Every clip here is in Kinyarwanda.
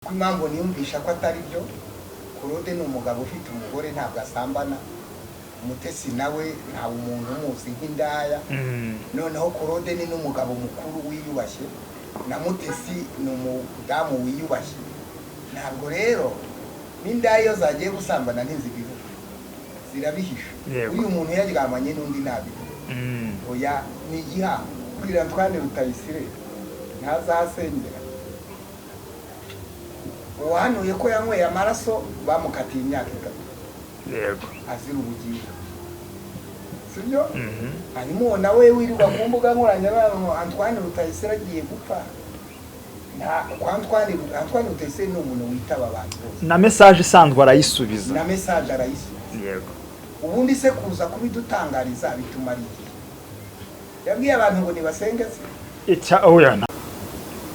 Ko impamvu niyumvisha ko atari byo, Claude ni umugabo ufite umugore, ntabwo asambana. Umutesi nawe ntawe umuntu umuzi nk'indaya. Noneho Claude ni n'umugabo mukuru wiyubashye, na Mutesi ni umudamu wiyubashye. Ntabwo rero n'indaya iyo zagiye gusambana ntizibivuga, zirabihisha. Uyu muntu yaryamanye n'undi ntabivuga. Oya, ni igihango. Kubwira Antoine Rutayisire ntazasengera uwahanuye ko yanyweye amaraso, bamukatiye imyaka 3 azira ubugingo, sibyo? Hanyuma uwo nawe wirirwa ku mbuga nkoranyambaga ngo Antoine Rutayisire agiye gupfa, nta kwa Antoine Rutayisire ni umuntu witaba abantu bose. Na message isanzwe arayisubiza. Na message arayisubiza. Ubundi se kuza kubidutangariza bituma ari igihe yabwiye abantu ngo nibasenge se? Icya oya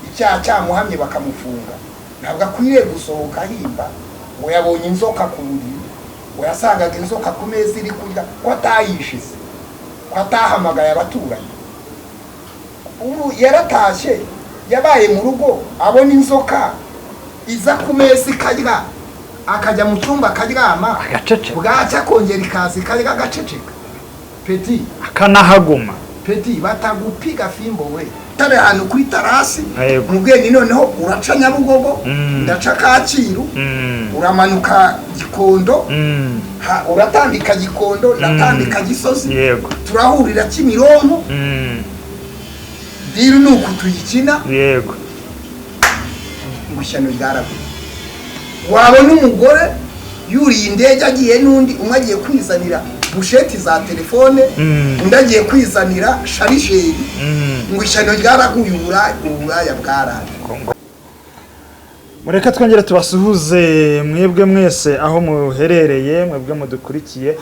Icyaha cyamuhamye bakamufunga, ntabwo akwiriye gusohoka ahimba ngo yabonye inzoka ku buriri, ngo yasangaga inzoka ku meza iri kurya, ko atayishize, ko atahamagaye abaturanyi. Ubu yaratashye, yabaye mu rugo abona inzoka iza ku meza ikarya, akajya mu cyumba akaryama, agaceceka. Bwacya akongera ikaza ikarya, agaceceka. Petit, akanahaguma. Petit, batagupiga fimbo we tare ahantu kuri terrasse. Mu bwenge noneho uraca Nyabugogo, ndaca Kacyiru, uramanuka Gikondo, uratambika Gikondo, ndatambika Gisozi, turahurira Kimironko. Deal ni uku tuyikina. Ngo ishyano ryaraguye, wabona umugore yuriye indege agiye n'undi, umwe agiye kwizanira busheti za telefone, undi agiye kwizanira chargeur, ngo ishyano ryaraguye, uburaya bwaraje. Mureke twongere tubasuhuze mwebwe mwese aho muherereye, mwebwe mudukurikiye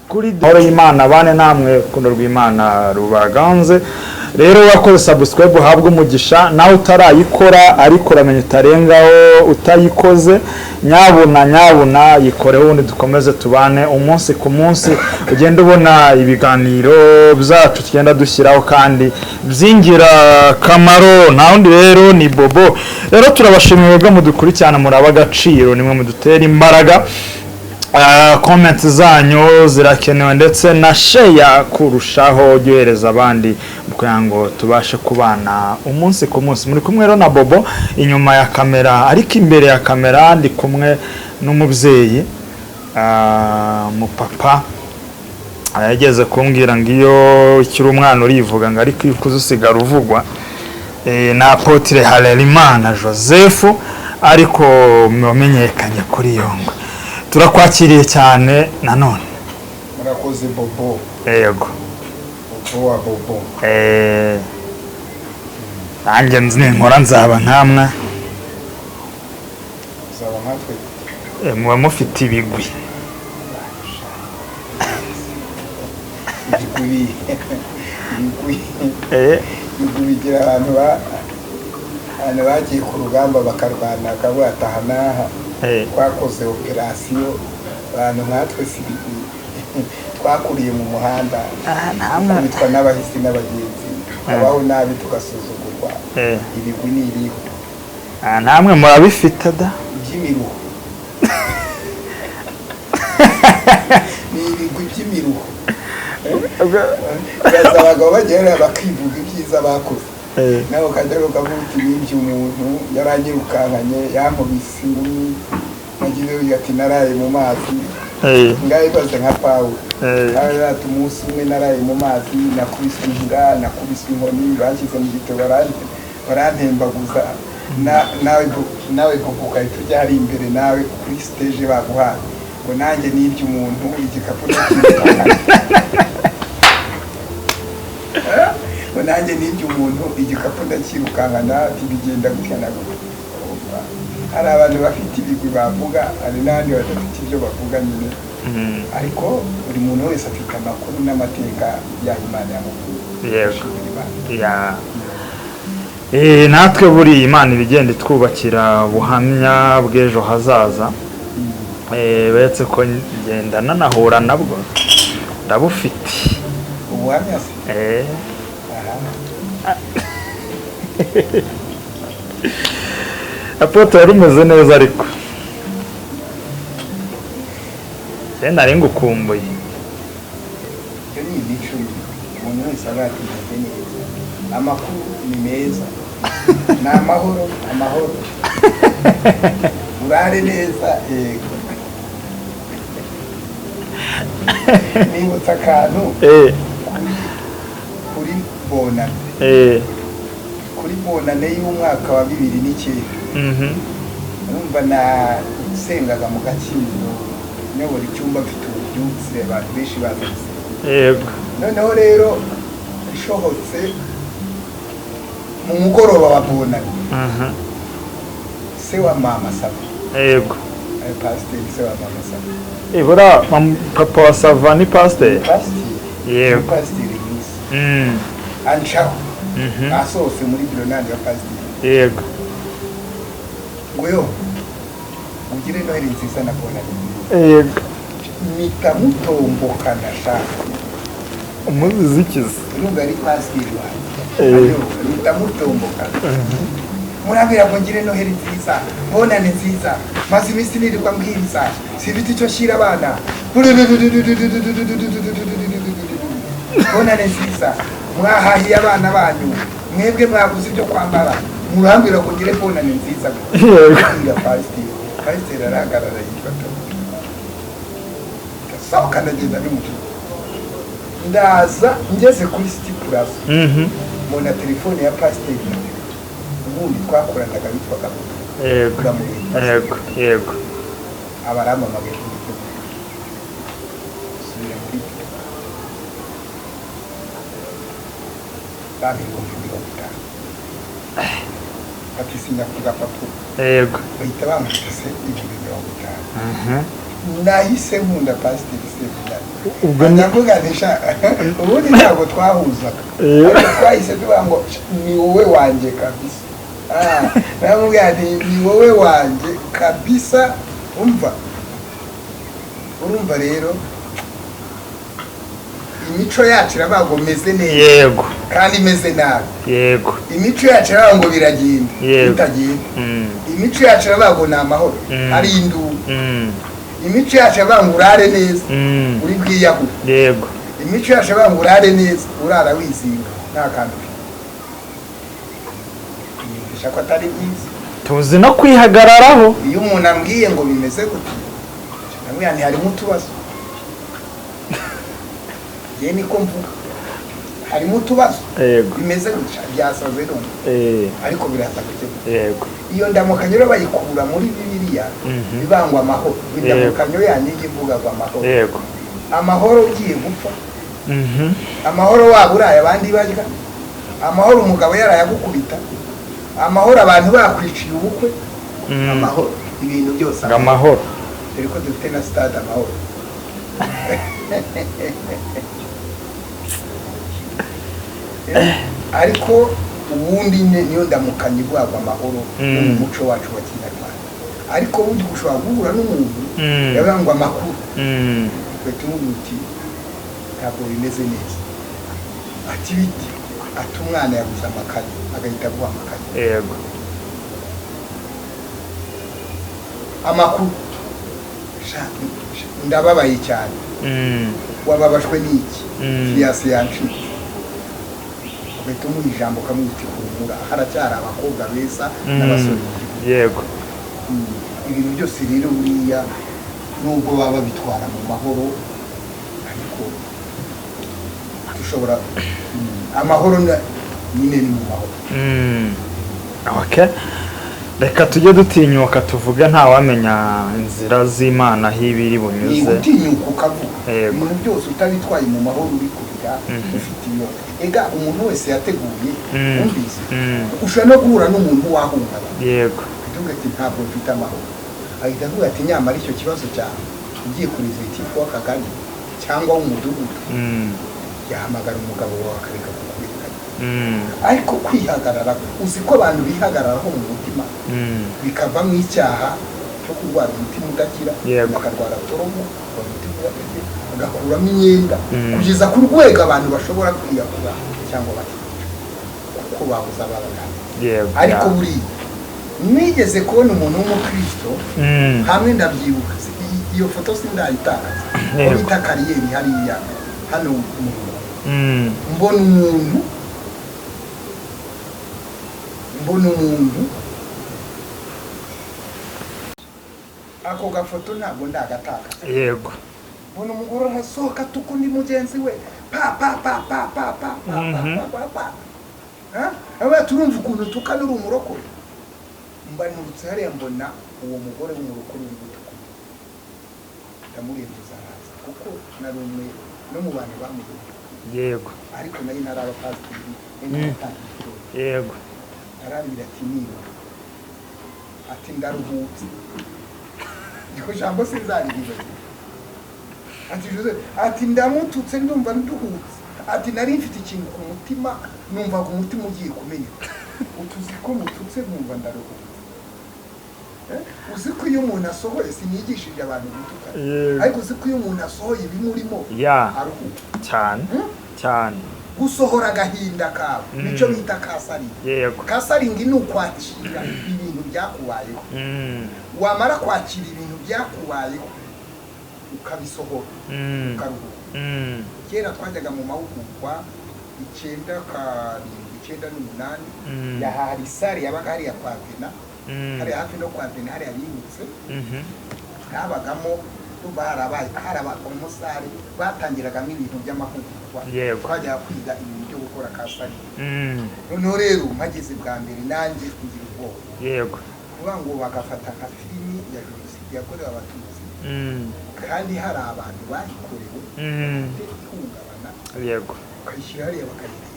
kuri Mahoro y'Imana bane namwe, urukundo rw'Imana rubaganze. Rero wakoze subscribe uhabwe umugisha, nawe utarayikora ariko uramenya utarengaho utayikoze, nyabuna nyabuna yikore, ubundi dukomeze tubane umunsi ku munsi, ugenda ubona ibiganiro byacu tugenda dushyiraho kandi by'ingirakamaro. Nta wundi rero ni Bobo. Rero turabashimiye mwebwe mudukurikirana, muraba agaciro, nimwe mudutera imbaraga. Comment zanyu zirakenewe ndetse na share kurushaho, ujye abandi kugira ngo tubashe kubana umunsi ku munsi. Muri kumwe rero na Bobo inyuma ya kamera, ariko imbere ya kamera ndi kumwe n'umubyeyi, mupapa yageze kumbwira ngo iyo ukiri umwana urivuga, ngo ariko iyo ukuze usigara uvugwa. Na Apôtre Harerimana Joseph, ariko wamenyekanye kuri Yongwe, turakwakiriye cyane nanone. Murakoze, Bobo. Bobo wa Bobo. Nanjye ninkora nzaba nkamwa. Uzaba nkatwe. Muba mufite ibigwi. Ibigwi, ibigwi, ibigwi bigira abantu ba abantu bagiye ku rugamba bakarwana, bakavuga ati aha n'aha twakoze operasiyo. Abantu nkatwe si ibigwi, twakuriye mu muhanda, namwe kubitwa n'abahisi n'abagenzi, tukabaho nabi, tugasuzugurwa. Ibigwi ni ibihu. Namwe murabifite da. By'imiruho, ni ibigwi by'imiruho. Baza abagabo bagera bakivuga ibyiza bakoze, nawe ukajya ukavuga uti nibye umuntu, yaranyirukankanye, yankubise ingumi, nagize ati naraye mu mazi. Ngaho ibaze nka Pawulo, nawe ati umunsi umwe naraye mu mazi, nakubiswe imbwa, nakubiswe inkoni, banshyize mu gitebo barantembaguza. Nawe Bobo ugahita ujya hari imbere nawe kuri stage baguhaye ngo nanjye nibye umuntu igikapu ndakirukankana, ngo nanjye nibye umuntu igikapu ndakirukankana, ati bigenda gutya na gutya. Urumva, hari abantu bafite ibigwi bavuga, hari n'abandi badafite ibyo bavuga nyine, ariko buri muntu wese afite amakuru n'amateka y'aho Imana yamubwiye. Ashimira Imana. Ya. Natwe buriya Imana iba igenda itwubakira ubuhamya bw'ejo hazaza. Uretse ko ngenda nanahura nabwo ndabufite. Ubuhamya se? Aha. Apôtre, yari umeze neza, ariko rero nari ngukumbuye. Iyo ni imico mibi. Umuntu wese aba yatumeze neza, amakuru ni meza, ni amahoro, amahoro, urare neza. Yego, nibutse akantu kuri Bonane, kuri Bonane y'umwaka wa 2009. Urumva nasengaga mu Gakinjiro, nyobora icyumba, mfite ububyutse, abantu benshi baza gusenga. Noneho rero nsohotse mu mugoroba wa Bonane, se wa mama Sava, ari pasiteri, se wa mama Sava. Ibura papa wa Sava ni pasiteri. Pasiteri. Yego. Pasiteri mwiza. Ancaho asohotse muri biro nandi ya pasiteri, ngo yo ugire Noheli nziza na Bonane nziza. Mpita mutombokana shaka. Umuzikizi. Urumva ari pasiteri wanjye. Mpita mutombokana, murabwira ngo ngire Noheli nziza, Bonane nziza, maze iminsi nirirwa mbwiriza, sifite icyo shyira abana, Bonane nziza, mwahahiye abana banyu, mwebwe mwaguze ibyo kwambara, murambwira ngo ngire Bonane nziza. Mbwira pasiteri, pasiteri arahagarara yifata, ndasohoka ndagenda n'umujinya, ndaza ngeze kuri City Plaza, mbona telefone ya pasiteri ubundi twakoranaga witwaga Uramureba. yego yego Aba arampamagaye kuri telefone, subira muri biro, bampa 50,000, bakisinya ku gapapuro, bahita bankubise 50,000. Nahise nkunda pasiteri Seminari. Ubwo ni Ndavuga nti sha, ubundi ntabwo twahuzaga, ariko twahise tuvuga ngo ni wowe wanjye kabisa. Ah, naramubwira nti ni wowe wanjye kabisa. Umva, urumva rero imico yacu iravuga ngo meze neza kandi imeze nabi. Imico yacu iravuga ngo biragenda, bitagenda. Imico yacu iravuga ngo ni amahoro, hari induru. Imico yacu iravuga ngo urare neza, uri bwiyahure. Imico yacu iravuga ngo urare neza, urara wizinga nta kantu ufite. Yumvisha ko atari byiza. Tuzi no kwihagararaho. Iyo umuntu ambwiye ngo bimeze gutya, ndamubwira nti harimo utubazo. Njye niko mvuga, harimo utubazo. Bimeze gutya, byasaze none, ariko biraza gukemuka. Iyo ndamukanyo rero bayikura muri Bibiliya, ibangwa amahoro. Indamukanyo yanyu ijya ivuga ngo amahoro, amahoro ugiye gupfa, amahoro waba uraye abandi barya, amahoro umugabo yarayagukubita, amahoro abantu bakwiciye ubukwe, amahoro ibintu byose. Ngo amahoro. Dore ko dufite na stade Amahoro. Ariko ubundi niyo ndamukanyo ivuga ngo amahoro no mu muco wacu wa kinyarwanda. Ariko ubundi ushobora guhura n'umuntu, yavuga ngo amakuru, ugahita umubwira uti ntabwo bimeze neza. Ati biti? Ati umwana yabuze amakaye, agahita aguha amakaye. Amakuru? Sha, ndababaye cyane. Wababajwe n'iki? Fiancé yancitse. Ugahita umuha ijambo, ukamwita ihumura, haracyari abakobwa beza n'abasore mu gihugu. Ibintu byose rero buriya nubwo baba babitwara mu mahoro, ariko dushobora amahoro nyine ni mu mahoro. Okay. Reka tujye dutinyuka tuvuge, ntawamenya inzira z'Imana aho iba iri Ni bunyuze. gutinyuka ukavuga ibintu byose utabitwaye mu mahoro, uri kurira, ufite ibibazo. Ega umuntu wese yateguye, wumvise, ushobora no guhura n'umuntu wahungabana, avuga ati ntabwo mfite amahoro, ahita avuga ati nyamara icyo kibazo cyawe ugiye kuri exécutif w'akagari cyangwa w'umudugudu, yahamagara umugabo wawe akareka kukurenganya. Ariko kwihagarara, uzi ko abantu bihagararaho mu mutima, bikavamo icyaha cyo kurwara umutima udakira, bakarwara toromo, umutima udakira, bagakuramo imyenda, kugeza ku rwego abantu bashobora kwiyahura cyangwa bakica kuko babuze ababagana. Ariko buriya Nigeze kubona umuntu w'umukristo hamwe, ndabyibuka, iyo foto sindayitakaza, aho bita Kariyeri hariya hano mu rugo. Mbona umuntu ako gafoto ntabwo ndagatakaza. Mbona umugore arasohoka tuka undi mugenzi we, pa pa pa pa pa pa pa pa pa pa. Ha? Aba turumva ukuntu tukana uri umurokore. Mbanurutse hariya, mbona uwo mugore w'umurokore uri gutukura, ndamurenguza araza, kuko nari umwe no mu bantu bamuyoboye, ariko nayo ntaraba pasiteri, naratangiye itorero. Arambwira ati: "Niba," ati, "ndaruhutse." Iryo jambo sinzariyibaza. Ati: "Jose," ati, "ndamututse, ndumva nduhutse." Ati: "Nari mfite ikintu ku mutima, numvaga umutima ugiye kumeneka. Utuzi ko mututse nkumva ndaruhutse." Eh? Uzi ko iyo umuntu asohoye, sinigishije abantu gutukana, ariko uzi ko iyo umuntu asohoye ibimurimo aruhuka? Cyane. Hmm? Cyane. Gusohora agahinda kawe, nicyo bita counseling. Counseling ni ukwakira ibintu byakubayeho. Wamara kwakira ibintu byakubayeho, ukabisohora, ukaruhuka. Kera twajyaga mu mahugurwa 97, 98, hari salle yabaga hariya kwa Vena, hariya hafi no kwa Vena, hariya bimutse. Habagamo, ndumva harabaye, harabagamo salle batangiragamo ibintu by'amahugurwa. Twajyaga kwiga ibintu byo gukora counseling. Noneho rero mpageze bwa mbere, nanjye ngira ubwoba, kuvuga ngo bagafata nka filimi ya jenoside yakorewe Abatutsi, kandi hari abantu bayikorewe, bafite ihungabana, ukayishyira hariya bakayireba.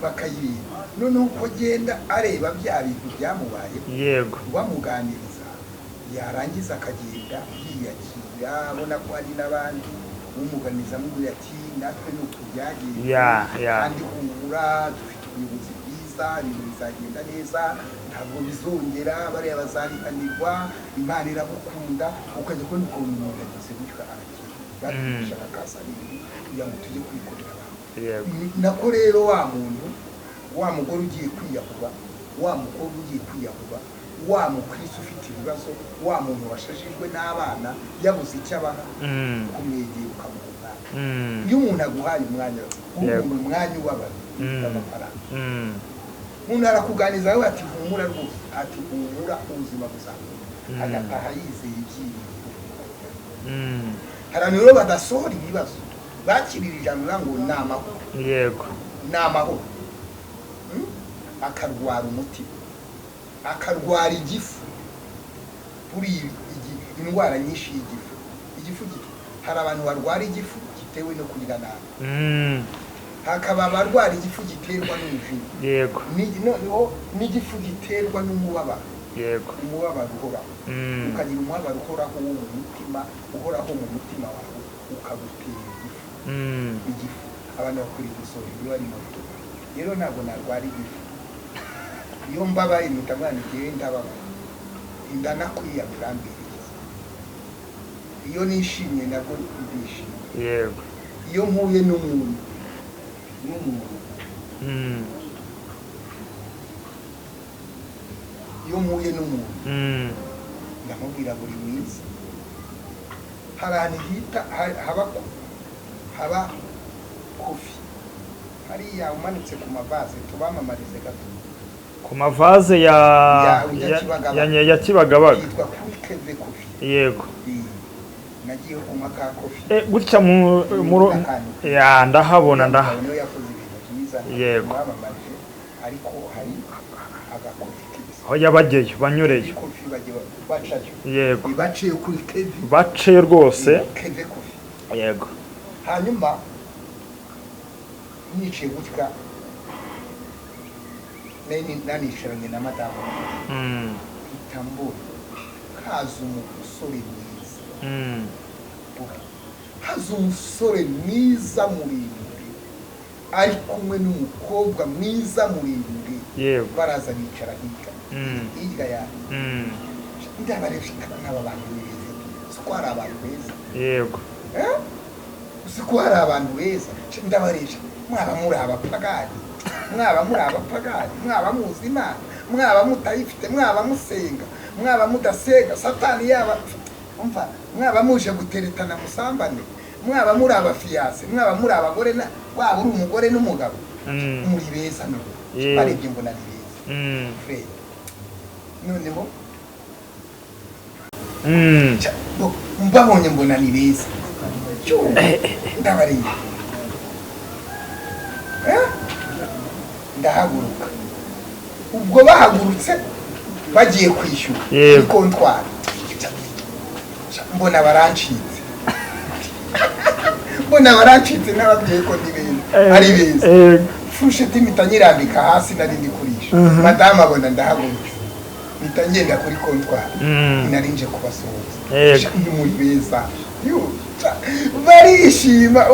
Bakayireba, noneho uko agenda areba bya bintu byamubayeho, bamuganiriza, yarangiza akagenda yiyakira, abona ko hari n'abandi umuganiza, amubwira ati: "Natwe ni uku byagenze, kandi humura, dufite ubuyobozi bwiza, ibintu bizagenda neza, ntabwo bizongera, bariya bazabihanirwa, Imana iragukunda." Ukajya kubona ukuntu umuntu ageze gutyo arakira. Batwigishaga counseling kugira ngo tujye kwikorera abantu. Nako rero wa muntu, wa mugore ugiye kwiyahura, wa mukobwa ugiye kwiyahura, wa mukristo ufite ibibazo, wa muntu washajijwe n'abana yabuze icyo abaha, kumwegera ukamuha umwanya. Iyo umuntu aguhaye umwanya, umuntu umwanya ubabaye amafaranga, umuntu arakuganiza we, ati: "Humura rwose," ati: "Humura, ubuzima buzakunda." Agataha yizeye ibyiringiro. Hari abantu rero badasohora ibibazo, bakirira ijambo rivuga ngo ni amahoro, ni amahoro. Akarwara umutima, akarwara igifu. Buriya indwara nyinshi y'igifu, igifu gito, hari abantu barwara igifu gitewe no kurya nabi, hakaba abarwara igifu giterwa n'umujinya, noneho n'igifu giterwa n'umubabaro, umubabaro uhoraho. Ukagira umubabaro uhoraho wo mu mutima, uhoraho mu mutima wawe, ukagutera igifu. Igifu, abantu bakwiriye gusohora ibyo barimo. Rero ntabwo narwara igifu. Iyo mbabaye mpita mwana, igihe ndababaye ndanakwiyamira mbiriza. Iyo nishimye nabwo ndishimye. Iyo mpuye n'umuntu, iyo mpuye n'umuntu, ndamubwira buri mwiza. Hari ahantu hita haba coffee hariya umanutse ku mavaze, tubamamarize gato. Ku mavaze ya ujya Kibagabaga. Ya Kibagabaga. Hitwa kuri Keve Coffee. Nagiye kunywa ka coffee. Gutya mu Akantu. Ya, ndahabona, ndaha. Niwe yakoze ibintu byiza. Mwamamaje, ariko hari agacoffee keza. Aho yabageyo banyureyo. Coffee bagiye bacayo. Baciye kuri Keve. Baceyo rwose. Keve Coffee. Hanyuma nicaye gutya, nari nanicaranye na madamu, mpita mbona haza umusore mwiza. Haza umusore mwiza muremure ari kumwe n'umukobwa mwiza muremure. Baraza bicara hirya, hirya yanjye. Ndabareba, n'aba bantu ni beza, si ko hari abantu beza? Eh? Uzi ko hari abantu beza? Ndabaresha, mwaba muri abapagani, mwaba muri abapagani, mwaba muzi Imana. Mwaba mutayifite, mwaba musenga, mwaba mudasenga, Satani yaba umva, mwaba muje guteretana musambane, mwaba muri abafiancé, mwaba muri abagore waba uri umugore n'umugabo, muri beza no barebye mbona ni beza. Fred, noneho mbabonye mbona ni beza. Cyo, ndabareba. Eh? Ndahaguruka. Ubwo bahagurutse bagiye kwishyura kuri comptoir, mbona barancitse, mbona barancitse. Nababwiye ko ni beza, ari beza. Fourchette mpita nyirambika hasi nari ndi kurisha. Madamu abona ndahagurutse, mpita ngenda kuri comptoir. Nari nje kubasuhuza. Sha, ni muri beza. Yu, sha, barishima.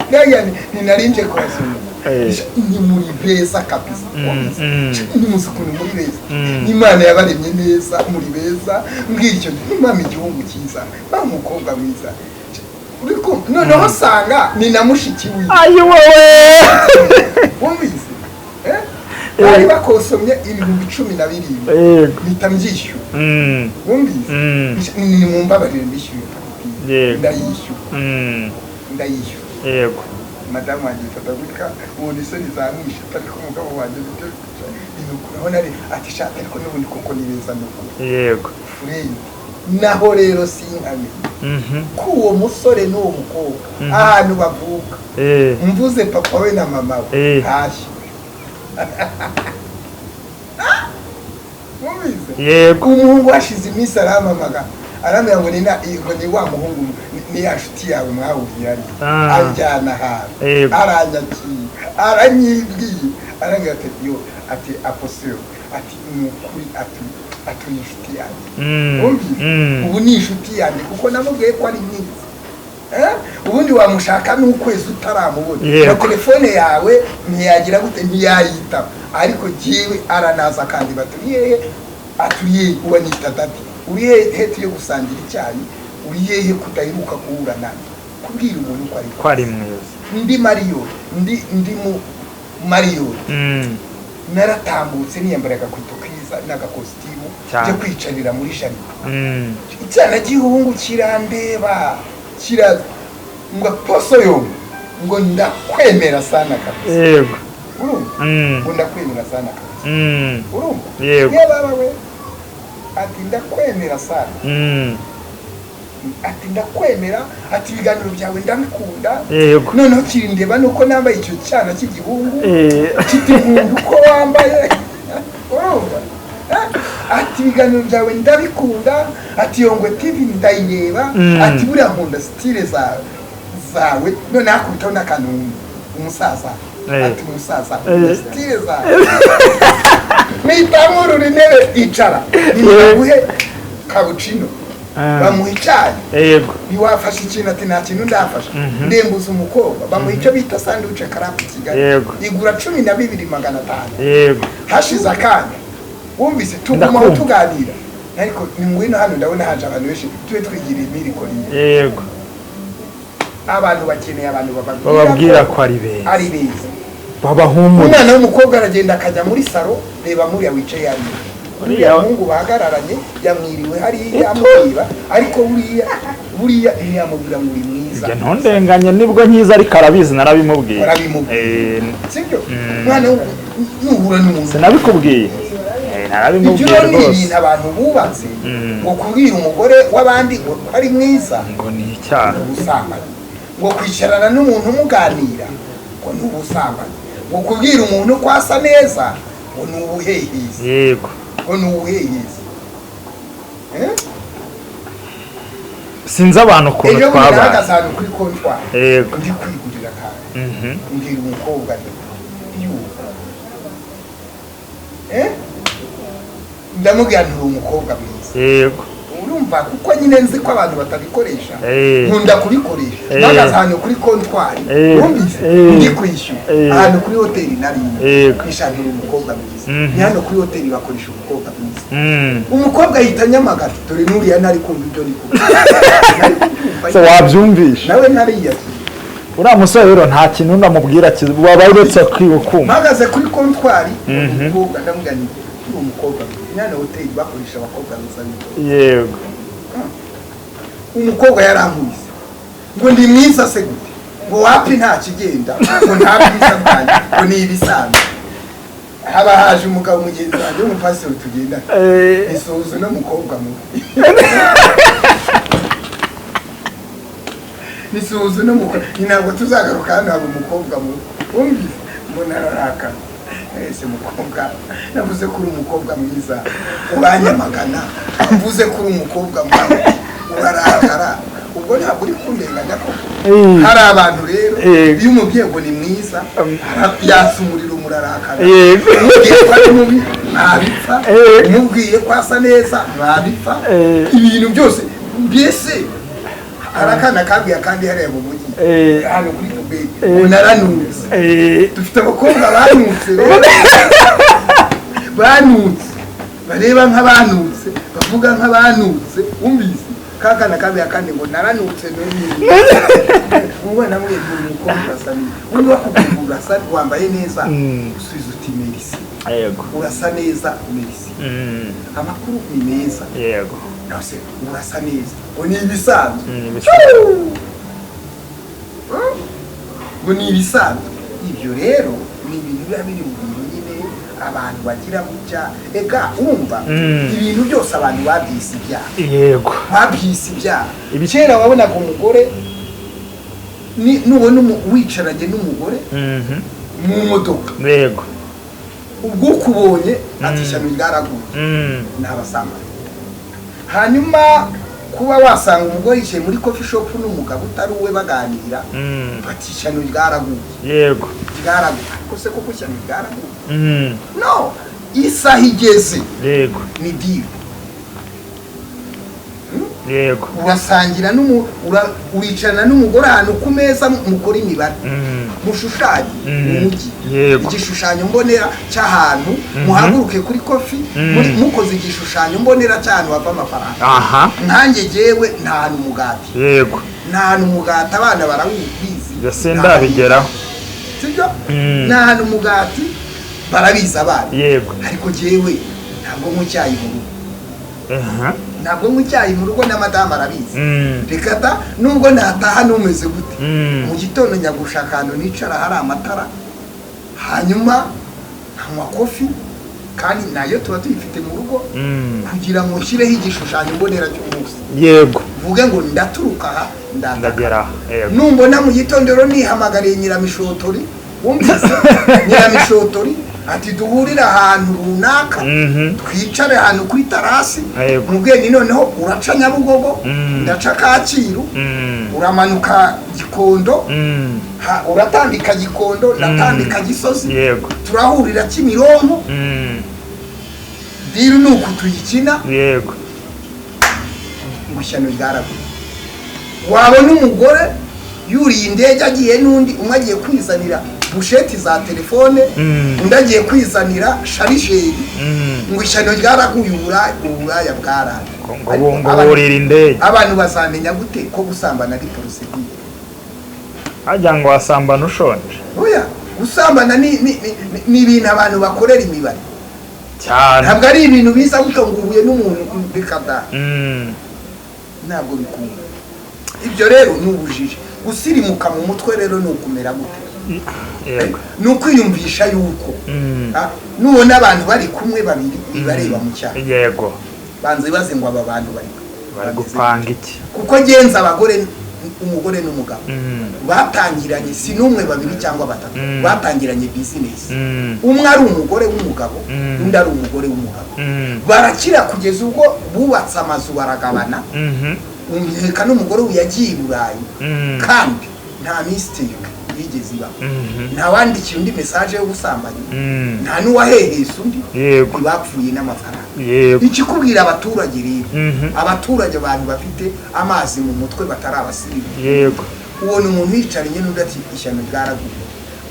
Ndagira nti, ni nari nje kubasuhuza. Sha, ni muri beza kabisa. Sha, ni muzi ukuntu muri beza. Imana yabaremye neza, muri beza. Mbwira icyo gihe, Imana igihugu cyiza, ba umukobwa mwiza. Sha, uri kumva? Noneho usanga ni na mushiki wiwe. Ayi wowe! Wumvise? Eh? Bari bakosomye 17,000. Mpita mbyishyura. Wumvise? Ni mumbabarire, mbishyuye fagitire. Ndayishyura. Ndayishyura. Madamu wanjye ifata gutya, ubona isoni zamwishe, ariko umugabo wanjye byo urabona ari ati shaka, ariko n'ubundi koko ni beza n'ukuri. Fred, naho rero sinkamenye ko uwo musore n'uwo mukobwa ahantu bavuka, mvuze papa we na mama we, hashya. Wumvise? Yego. Umuhungu hashize iminsi arampamagara, arambwira ngo ngo ni wa muhungu, ni ya nshuti yawe mwahuriye hariya. Anjyana ahantu, aranyakira, aranyibwiye, arambwira ati yo, ati apostle, ati ni ukuri, ati uri inshuti yanjye. Wumvise? Ubu ni inshuti yanjye kuko namubwiye ko ari mwiza. Eh? Ubundi wamushaka n'ukwezi utaramubona, na telefone yawe ntiyagira gute, ntiyayitaba, ariko jyewe aranaza kandi baturiye he, aturiye he, uwo nita daddy, uri hehe tuye gusangira icyayi, uri hehe kudaheruka guhura nanjye? Kubwira umuntu ko ari Ko ari mwiza. Ndi Marriott, ndi mu Marriott. Naratambutse niyambara agakweto keza n'agakositimu, njya kwicarira muri jardin. Icyana gihungu kirandeba, kiraza ngo apostle yo, ngo ndakwemera sana kabisa. Urumva? Ngo ndakwemera sana kabisa. Urumva? Yego. Yababa we, ati ndakwemera sana. Ati ndakwemera, ati ibiganiro byawe ndabikunda. Noneho kirindeba nuko nambaye icyo cyana cy'igihungu, kiti nkunda uko wambaye. Urumva? Eh? Ati ibiganiro byawe ndabikunda, ati Yongwe TV ndayireba. Ati buriya nkunda style zawe. Noneho akubitaho n'akantu umusaza, ati umusaza, nkunda style zawe. Mpita nkurura intebe, icara ntibaguhe cappuccino. Bamuha icyayi. Ntiwafashe ikintu? Ati nta kintu ndafasha. Ndembuza umukobwa, bamuha icyo bita sandwich karapu Kigali, igura 12,500. Hashize akanya, wumvise, tugumaho Ndakumva. tuganira, ariko ni ngwino hano, ndabona haje abantu benshi, tube twigiriye imirikoriye. Abantu bakeneye abantu bababwira Bababwira ko ari beza. Ari beza. Babahumuriza. Umwana w'umukobwa aragenda akajya muri salon, reba nk'uriya wicaye hariya, uriya muhungu bahagararanye yamwiriwe hariya amureba, ariko buriya ntiyamubwira ngo uri mwiza. Ibyo ntundenganye, nibwo nkiza, ariko arabizi, narabimubwiye. Warabimubwiye. Sibyo? Mm. Mwana nuhura n'umuntu Sinabikubwiye. Ibyo Narabimubwiye rero ni rwose. ibintu abantu bubatse, ngo kubwira umugore w'abandi ngo ko ari mwiza Ngo ni icyaha. Ni ubusambanyi, ngo kwicarana n'umuntu umuganira ngo ni ubusambanyi, ngo kubwira umuntu ko asa neza ngo ni ubuhehezi. Ngo ni ubuhehezi. Eh? Sinzi abantu ukuntu Ejo bundi twabaye. nahagaze ahantu kuri comptoir, ndi kwigurira akantu, mbwira umukobwa nti yu, eh, ndamubwira nti uri umukobwa mwiza. Urumva, kuko nyine nzi ko abantu batabikoresha, nkunda kubikoresha. Mpagaze ahantu kuri comptoir, wumvise, ndi kwishyura, ahantu kuri hoteli nari kwishakira umukobwa mwiza. Ni hano kuri hoteli bakoresha umukobwa mwiza. Umukobwa ahita anyamagara, dore n'uriya ntari kumva ibyo ndi kuvuga. Nari kubyumva. So wabyumvishe? Nawe ntariyakira. Uriya musore rero nta kintu ndamubwira waba uretse kumva. Mpagaze kuri comptoir, umukobwa, ndamubwira nti: "Uri umukobwa nyana, hoteli bakoresha abakobwa beza bitonze." Umukobwa yarankubise ngo ndi mwiza se gute, ngo wapi, nta kigenda, ngo nta bwiza bwanjye, ngo ni ibisanzwe. Haba haje umugabo mugenzi wanjye w'umupasiteri tugendana, isuhuza uno mukobwa mubi, nisuhuza uno mukobwa, ni ntabwo tuzagaruka hano haba umukobwa mubi. Wumvise mbona ararakara. Ese mukobwa, navuze ko uri umukobwa mwiza uranyamagana, mvuze ko uri umukobwa mubi urarakara, ubwo ntabwo uri kundenganya koko? Hari abantu rero, iyo umubwiye ngo ni mwiza, yatsa umuriro, murarakara. Umubwiye ko ari mubi ntabipfa, umubwiye ko asa neza ntabipfa. Ibintu byose mbese hari akana kabwiye akandi hariya mu mujyi, hano kuri puberi, ngo naranutse. Dufite abakobwa banutse rero, banutse, bareba nk'abanutse, bavuga nk'abanutse. Wumvise kakana kabwiye akandi ngo naranutse n'uyu umwana, namwe uri umukobwa urasa neza, undi bakubwira ngo urasa, wambaye neza, usubiza uti: "Merci." Urasa neza, merci. Amakuru ni meza. Nase urasa neza, ngo ni ibisanzwe. Ni ibisanzwe. Ngo ni ibisanzwe. Ibyo rero ni ibintu biba biri mu bintu nyine abantu bagira gutya. Ega wumva, ibintu byose abantu babyise ibyaha. Babyise ibyaha. Kera wabonaga umugore nubona wicaranye n'umugore mu modoka, ubwo ukubonye ati: "Ishyano ryaraguye." Ni abasambanyi. Hanyuma kuba wasanga umugore yicaye muri coffee shop n'umugabo utari uwe baganira, bati: "Ishyano ryaraguye." Ryaraguye, ariko se koko ishyano ryaraguye? No isaha igeze, ni deal. Urasangira uricarana n'umugore ahantu ku meza, mukora imibare, mushushanye mu mujyi, igishushanyo mbonera cy'ahantu, muhaguruke kuri coffee, mukoze igishushanyo mbonera cy'ahantu hava amafaranga. Nkanjye jyewe nta hantu umugati, nta hantu umugati, abana barawubizi. Ibyo sindabigeraho. Sibyo? Nta hantu umugati, barabizi abana. Ariko jyewe ntabwo nywa icyayi mu rugo. Ntabwo nywa icyayi mu rugo, na madamu arabizi. Reka da, nubwo nataha numeze gute, mu gitondo njya gushaka ahantu nicara hari amatara, hanyuma nkanywa coffee, kandi nayo tuba tuyifite mu rugo, kugira ngo nshyireho igishushanyo mbonera cy'umunsi, mvuge ngo ndaturuka aha, ndataka, Ndagera aha. Numbona mu gitondo rero nihamagariye nyiramishotori, wumvise nyiramishotori ati: "Duhurire ahantu runaka, twicare ahantu kuri terrasse." Mubwiye ni noneho uraca Nyabugogo, ndaca Kacyiru, uramanuka Gikondo, uratambika Gikondo, ndatambika Gisozi, turahurira Kimironko. Deal ni uku tuyikina. Ngo ishyano ryaraguye. Wabona umugore yuriye indege agiye n'undi, umwe agiye kwizanira busheti za telefone, undi agiye kwizanira chargeur, ngo ishyano ryaraguye, uburaya bwaraje. Ngo ngo burira indege. Abantu bazamenya gute ko gusambana ari procédure? Hajya ngo wasambana ushonje. Oya, gusambana ni ibintu abantu bakorera imibare. Cyane. Ntabwo ari ibintu biza gutyo ngo uhuye n'umuntu, reka da. Ntabwo bikunda. Ibyo rero ni ubujiji. Gusirimuka mu mutwe rero ni ukumera gute? Ni ukwiyumvisha yuko nubona abantu bari kumwe babiri bibareba mu cyaha, banza ibaze ngo aba bantu bari Bari gupanga iki? Kuko genza abagore, umugore n'umugabo batangiranye, si n'umwe, babiri cyangwa batatu, batangiranye business, umwe ari umugore w'umugabo, undi ari umugore w'umugabo, barakira kugeza ubwo bubatse amazu baragabana. Nkeka n'umugore ubu yagiye i Burayi, kandi nta mistake yigeze ibaho, nta wandikiye undi message y'ubusambanyi, nta n'uwahehese undi. Ntibapfuye n'amafaranga. Ikikubwira abaturage rero, abaturage, abantu bafite amazi mu mutwe, batari abasirimu, ubona umuntu yicaranye n'undi ati: "Ishyano ryaraguye."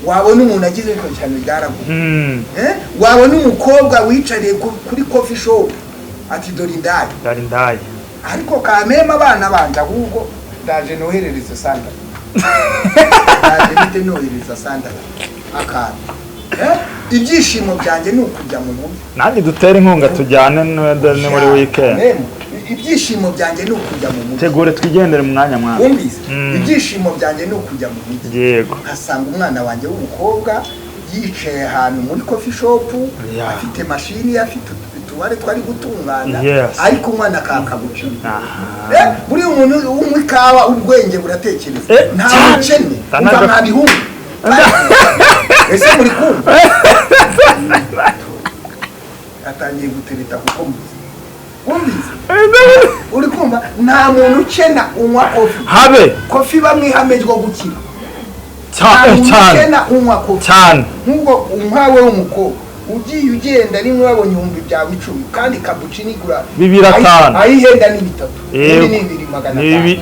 Wabona umuntu agize ngo: "Ishyano ryaraguye." Eh? Wabona umukobwa wicariye kuri coffee shop ati: "Dore indaya." Dari indaya. Ariko kameme abana banje, ahubwo ndaje noherereze Sandra. Naje bite nohereza sandara akantu. Ibyishimo byanjye ni ukujya mu mujyi. Nanjye dutere inkunga, tujyane ni muri weekend. Memu, ibyishimo byanjye ni ukujya mu mujyi. Tegure twigendere mu mwanya mwana. Wumvise? Mm. Ibyishimo byanjye ni ukujya mu mujyi, nkasanga umwana wanjye w'umukobwa yicaye ahantu muri coffee shop, afite mashini, afite utubare twari gutungana, ariko umwana kakabucino. Buriya umuntu unywa ikawa ubwenge buratekereza. Nta Cyane. mukene Tanaga- umva mwa bihungu, ese muri kumva atangiye gutereta? Kuko mbuze, wumvise, uri kumva, nta muntu ukena unywa coffee. Habe. Coffee bamwe ihame ryo gukira. Nta muntu Cyane. ukena unywa coffee. Cyane. Nk'ubwo nkawe w'umukobwa ugiye ugenda rimwe wabonye 2000 kandi cappuccino igura 2500. Ayihenda ni 3000. Yego. Undi ni 2500.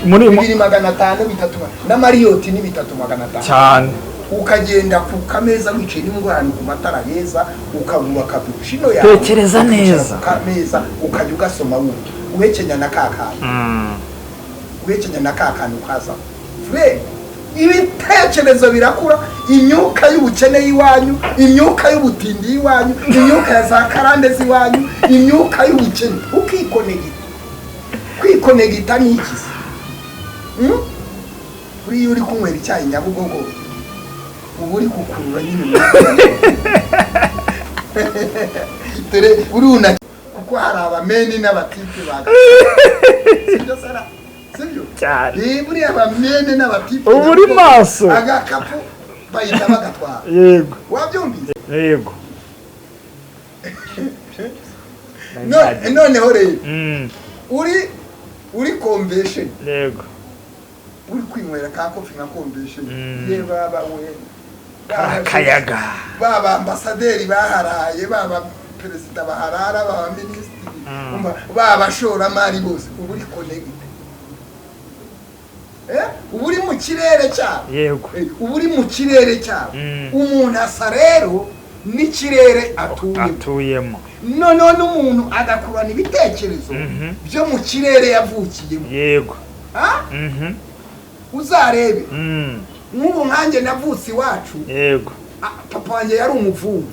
Ni 2500, 3 na Marriott ni 3500. Cyane. Ukagenda ku kameza wicaye n'ingorane ku matara meza, ukagura cappuccino yawe, Tekereza ukicara neza. ku kameza, ukajya ugasoma, wumva uhekenya na ka kantu, uhekenya na ka kantu kaza fure, ibitekerezo birakura. Imyuka y'ubukene y'iwanyu, imyuka y'ubutindi y'iwanyu, imyuka ya za karande z'iwanyu, imyuka y'ubukene, ukikonegita. Kwikonegita ni iki se? Hmm? Buriya uri kunywera icyayi Nyabugogo uba uri gukurura nyine umwuka. Dore uruna kuko hari abameni n'abatipe baga, sibyo sara? Sibyo? Cyane. Buriya abamene n'abatipe Uba uri maso. Agakapu bahita bagatwara. Wabyumvise? Yego. Noneho rero uri convention, uri kwinywera ka coffee nka convention, ye baba we! Akayaga. Baba ambasaderi baharaye, baba perezida baharara, baba minisitiri, umva, baba abashoramari bose, uba uri connected. Uba uri mu kirere cyabo. Uba uri mu kirere cyabo. Umuntu asa rero n'ikirere atuyemo. Atuyemo. Noneho n'umuntu agakurana ibitekerezo byo mu kirere yavukiyemo. Ah? Uzarebe, nk'ubu nkanjye navutse iwacu, papa wanjye yari umuvumvu,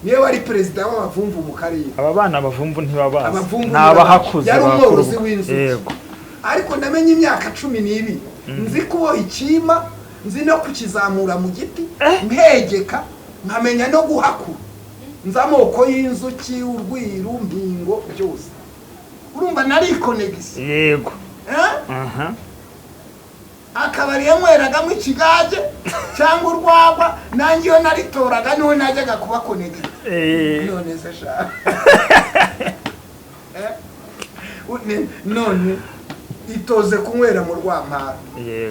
niwe wari perezida w'abavumvu mu karere. Aba bana abavumvu ntibabazi. Abavumvu. Ni abahakuze. Yari bakuru. umworozi w'inzuki. Ariko namenye imyaka 12 nzi kuboha ikima, nzi no kukizamura mu giti mpegeka, nkamenya no guhakura, nzi amoko y'inzuki, urwiru, mpingo, byose. Urumva narikonegisi. Eh? Akabari yanyweragamo ikigage cyangwa urwagwa, nanjye iyo naritoraga niho najyaga kuba connecté. None se sha? Eh? None itoze kunywera mu Rwampara.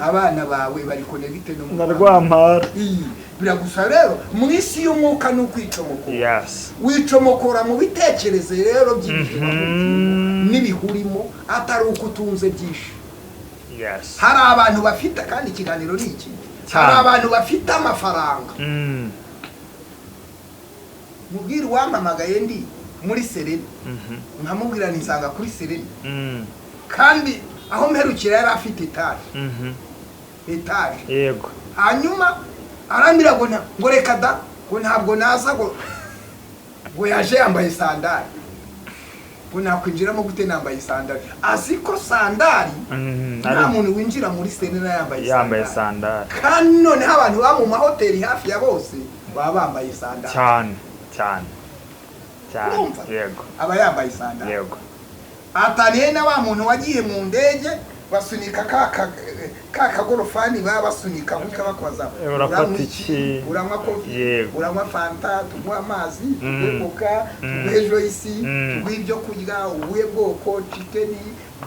Abana bawe bari connecté no mu Na Rwampara. Iyi biragusa rero mu isi y'umwuka ni ukwicomokora. Wicomokora mu bitekerezo rero by'ibihe wavukiyemo n'ibihurimo, atari uko utunze byinshi. Hari abantu bafite, kandi ikiganiro ni iki, hari abantu bafite amafaranga. Mubwire uwampamagaye ndi muri Serena, nkamubwira nisanga kuri Serena, kandi aho mperukira yari afite etaje, etaje. Hanyuma arambwira ngo ngo reka da, ngo ntabwo naza, ngo yaje yambaye sandari, ngo nakwinjiramo gute nambaye sandari? Azi ko sandari nta muntu winjira muri Serena yambaye yambaye sandari. Sandari. Kandi noneho abantu baba mu mahoteli hafi ya bose baba bambaye sandari. Cyane cyane cyane. Urumva? Yego. Aba yambaye sandari. Ataniye na wa muntu wagiye mu ndege basunika ka kagorofani, baba basunika gutya bakwaza: Urafata "Uranywa iki?" Uranywa coffee? Uranywa Fanta? Tuguhe amazi? Tuguhe Coca? Tuguhe Joyce? Tuguhe ibyo kurya, ubuhe bwoko? Chicken,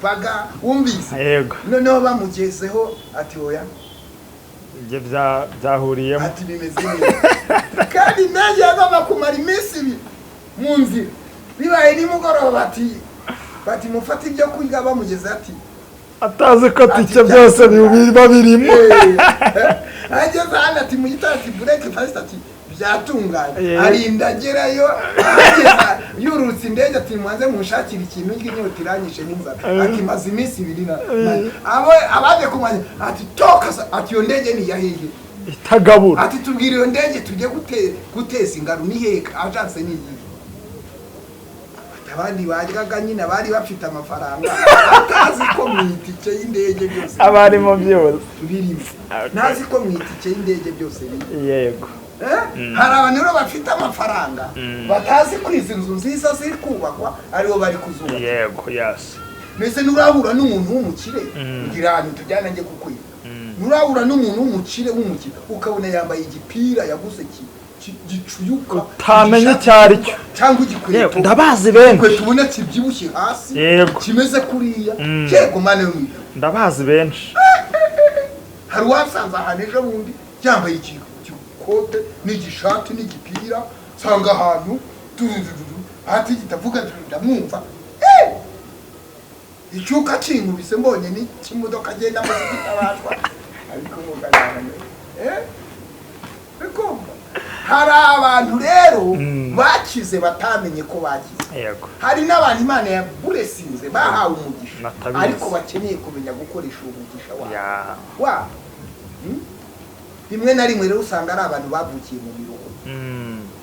burger?" Wumvise? Yego. Noneho bamugezeho ati: "Oya." Ibyo byahuriyemo. Ati: "Bimeze neza." Kandi indege yagomba kumara iminsi 2 mu nzira, bibaye nimugoroba bati: "Mufate ibyo kurya." Bamugeze ati atazi ko ati tike byose biba birimo. Ageze hano ati mu gitondo ati breakfast, ati Byatunganye. Yego. Arinda agerayo, ageza yurutse indege ati: "Mubanze munshakire ikintu ndya, inyota iranyishe n'inzara." Ati: "Maze iminsi 2 abo abaje kumwanya." Ati: "Toka ati: "Iyo ndege ni iya hehe?" Itagabura. Ati: "Tubwire iyo ndege tujye guteza ingaro, ni hehe? Agence ni iyihe?" Ati: "Abandi baryaga nyine bari bafite amafaranga." Atazi ko mu itike y'indege byose Abarimo byose. birimo. Ntazi ko mu itike y'indege byose birimo. Eh? Hari abantu rero bafite amafaranga batazi ko izi nzu nziza ziri kubakwa aribo bari kuzubaka. yego yes Mbese nurahura n'umuntu w'umukire, ngira ahantu tujyana njye kukwiga, nurahura n'umuntu w'umukire ukabona yambaye igipira yaguze gicuyuka, Utamenya igishati icyo ari cyo. cyangwa igikweto, Ndabazi benshi. Igikweto ubona kibyibushye hasi, kimeze kuriya. Yego, Mana yo mu ijuru. Ndabazi benshi. Hari uwasanze ahantu ejo bundi yambaye igikote n'igishati n'igipira, nsanga ahantu dudududu ati kitavuga, ndamwumva. Icyuka kinkubise mbonye n'ikimodoka agendamo kitabashwa, ariko muganira, bikumva. Hari abantu rero bakize batamenye ko bakize. Hari n'abantu Imana yaburesinze, bahawe umugisha, Batabizi. ariko bakeneye kumenya gukoresha uwo mugisha wabo. Wabo. Rimwe na rimwe rero usanga ari abantu bavukiye mu miruho.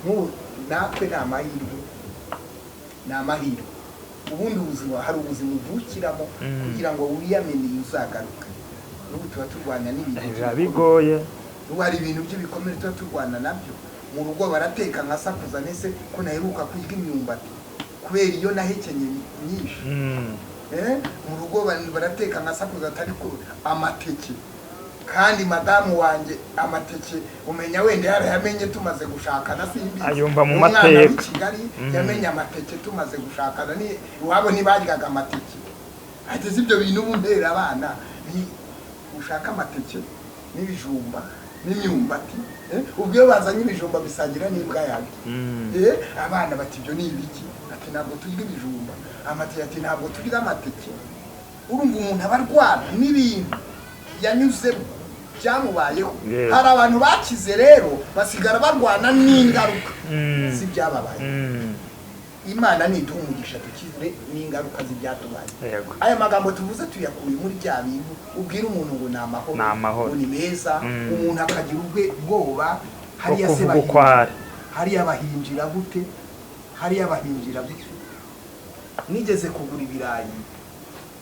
Nk'ubu natwe ni amahirwe, ni amahirwe. Ubundi ubuzima, hari ubuzima uvukiramo kugira ngo wiyaminiye uzagaruke. N'ubu tuba turwana n'ibintu Biba by'ibikomere. bigoye. Ubu hari ibintu by'ibikomere tuba turwana nabyo. Mu rugo barateka nkasakuza, nese ko naheruka kurya imyumbati kubera iyo nahekenye myinshi. Mu rugo barateka nkasakuza, atari ko amateke, kandi madamu wanjye amateke umenya wenda yarayamenye tumaze gushakana, simbizi. Ayumva mu Umwana mateka. w'i Kigali yamenye amateke tumaze gushakana, ni iwabo ntibaryaga amateke. Ageze ibyo bintu ubu ntera abana ni ushaka amateke n'ibijumba n'imyumbati, ubwo iyo bazanye ibijumba bisangira n'imbwa yanjye. Abana bati: "Ibyo ni ibiki?" Ati: "Ntabwo turya ibijumba." Amateke, ati: "Ntabwo turya amateke." Urumva umuntu aba arwana n'ibintu yanyuzemo, byamubayeho. Hari abantu bakize rero basigara barwana n'ingaruka z'ibyababaye. Imana niduha umugisha dukizwe n'ingaruka z'ibyatubaye. Aya magambo tuvuze tuyakuye muri bya bintu ubwira umuntu ngo ni amahoro, Ni amahoro. ngo ni meza, umuntu akagira ubwe bwoba. Bwo Hariya se kuvuga uko bahinjira, ari. hariya bahinjira gute? Hariya bahinjira gute? Nigeze kugura ibirayi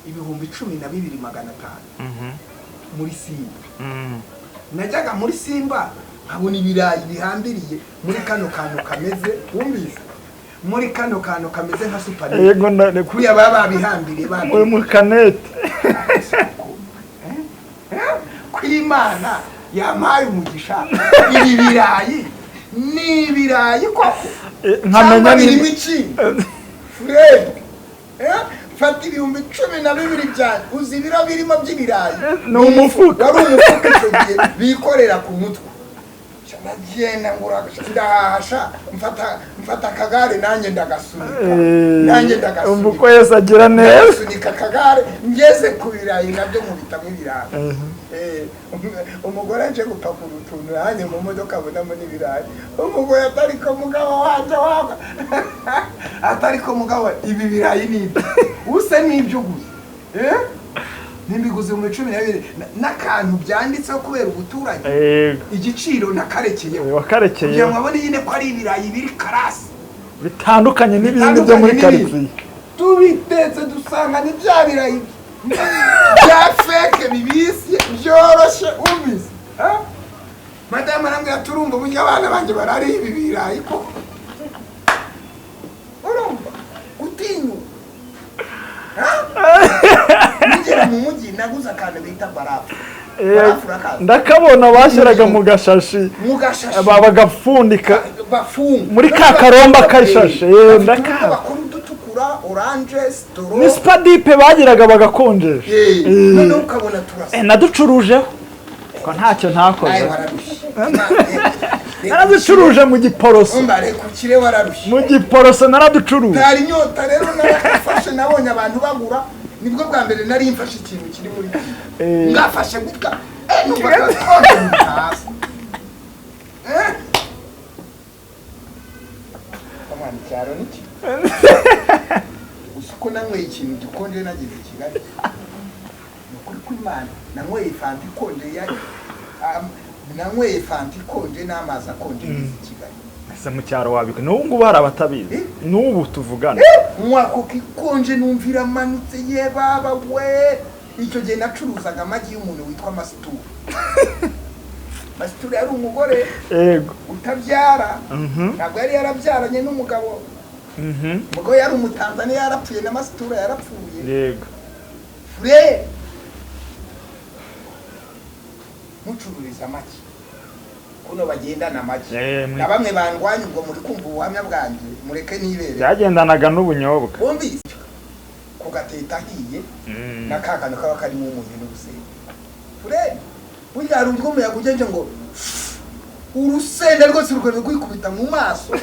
12,500 muri Simba. Najyaga muri Simba nkabona ibirayi bihambiriye muri kano kantu kameze, wumvise, muri kano kantu kameze nka supanete. Yego, Kuriya baba babihambiriye muri mu kanete. Kw'Imana yampaye umugisha, ibi birayi ni ibirayi koko Nkamenya cyangwa birimo ikindi? Fred, fata 12,000 byanjye, uzi ibiro birimo by'ibirayi? Ni umufuka. Wari umufuka icyo gihe bikorera ku mutwe. Ndagenda ngura, ndahahasha, mfata akagare nanjye ndagasunika, nanjye Umva uko ndagasunika. Yesu agira neza. Ndagasunika akagare, ngeze ku birayi nabyo nkubitamo ibirayi. Umugore aje gupakura utuntu, nanjye mu modoka abonamo n'ibirayi. Umugore atari ko mugabo wanjye waba atari ko mugabo, ibi birayi ni ibyo use n'ibyo uguze. Nimbiguze mu 12 n'akantu byanditseho kubera ubuturage, igiciro nakarekeyeho Wakarekeye. kugira ngo abone nyine ko ari ibirayi biri karasi, bitandukanye n'ibindi byo muri bitandukanye karitsiye. N'ibindi. Tubitetse dusanga ni bya birayi bya fake bibisi byoroshye, umvise. Ha? Madamu arambwira, turumva uburyo abana banjye barariye ibi birayi koko. Urumva gutinyuka. Ha? Nigera mu mujyi naguze akantu bita barafu. Barafu urakazi? Ndakabona, bashyiraga mu gashashi. Mu gashashi. Bagapfundika. Bafunga Muri ka karomba k'ishashi, Bafite ndakazi. uburyo bakora udutukura, orange, sitoro. Ni spadipe bagiraga bagakonjesha. Noneho ukabona turasa. Naducurujeho ko ntacyo ntakoze. Nawe wararushye. Naraducuruje mu Giporoso. Umva, reka ukire, wararushye. Mu Giporoso naraducuruje. Ntari inyota rero narakafashe, nabonye abantu bagura, nibwo bwa mbere nari mfashe ikintu kiri muri ngafashe gutya, numva gakonje hasi. Icyaro ni ki? Uzi ko nanyweye ikintu gikonje nageze i Kigali? Ni ukuri kw'Imana, nanyweye Fanta ikonje ya nanyweye Fanta ikonje n'amazi akonje ngeze i Kigali. Ese mu cyaro wabika? N'ubu ngubu hari abatabizi. Eh? N'ubu tuvugana. Nywa Coca ikonje, numva iramanutse. Ye baba we! Icyo gihe nacuruzaga amagi y'umuntu witwa Masitura. Masitura yari umugore utabyara. Ntabwo yari yarabyaranye n'umugabo. Umugabo yari Umutanzaniya, yarapfuye, na Masitura yarapfuye. Fure, mucururiza amagi kuno bagendana amagi. Na bamwe bandwanya, ubwo muri kumva ubuhamya bwanjye, mureke nibere. Byagendanaga n'ubunyobwa. Wumvise ku gateta ahiye na ka kantu kaba karimo umunyu n'urusenda. Fure, burya hari ubwo umuyaga ugenje ngo urusenda rwose rukaba rwikubita mu maso.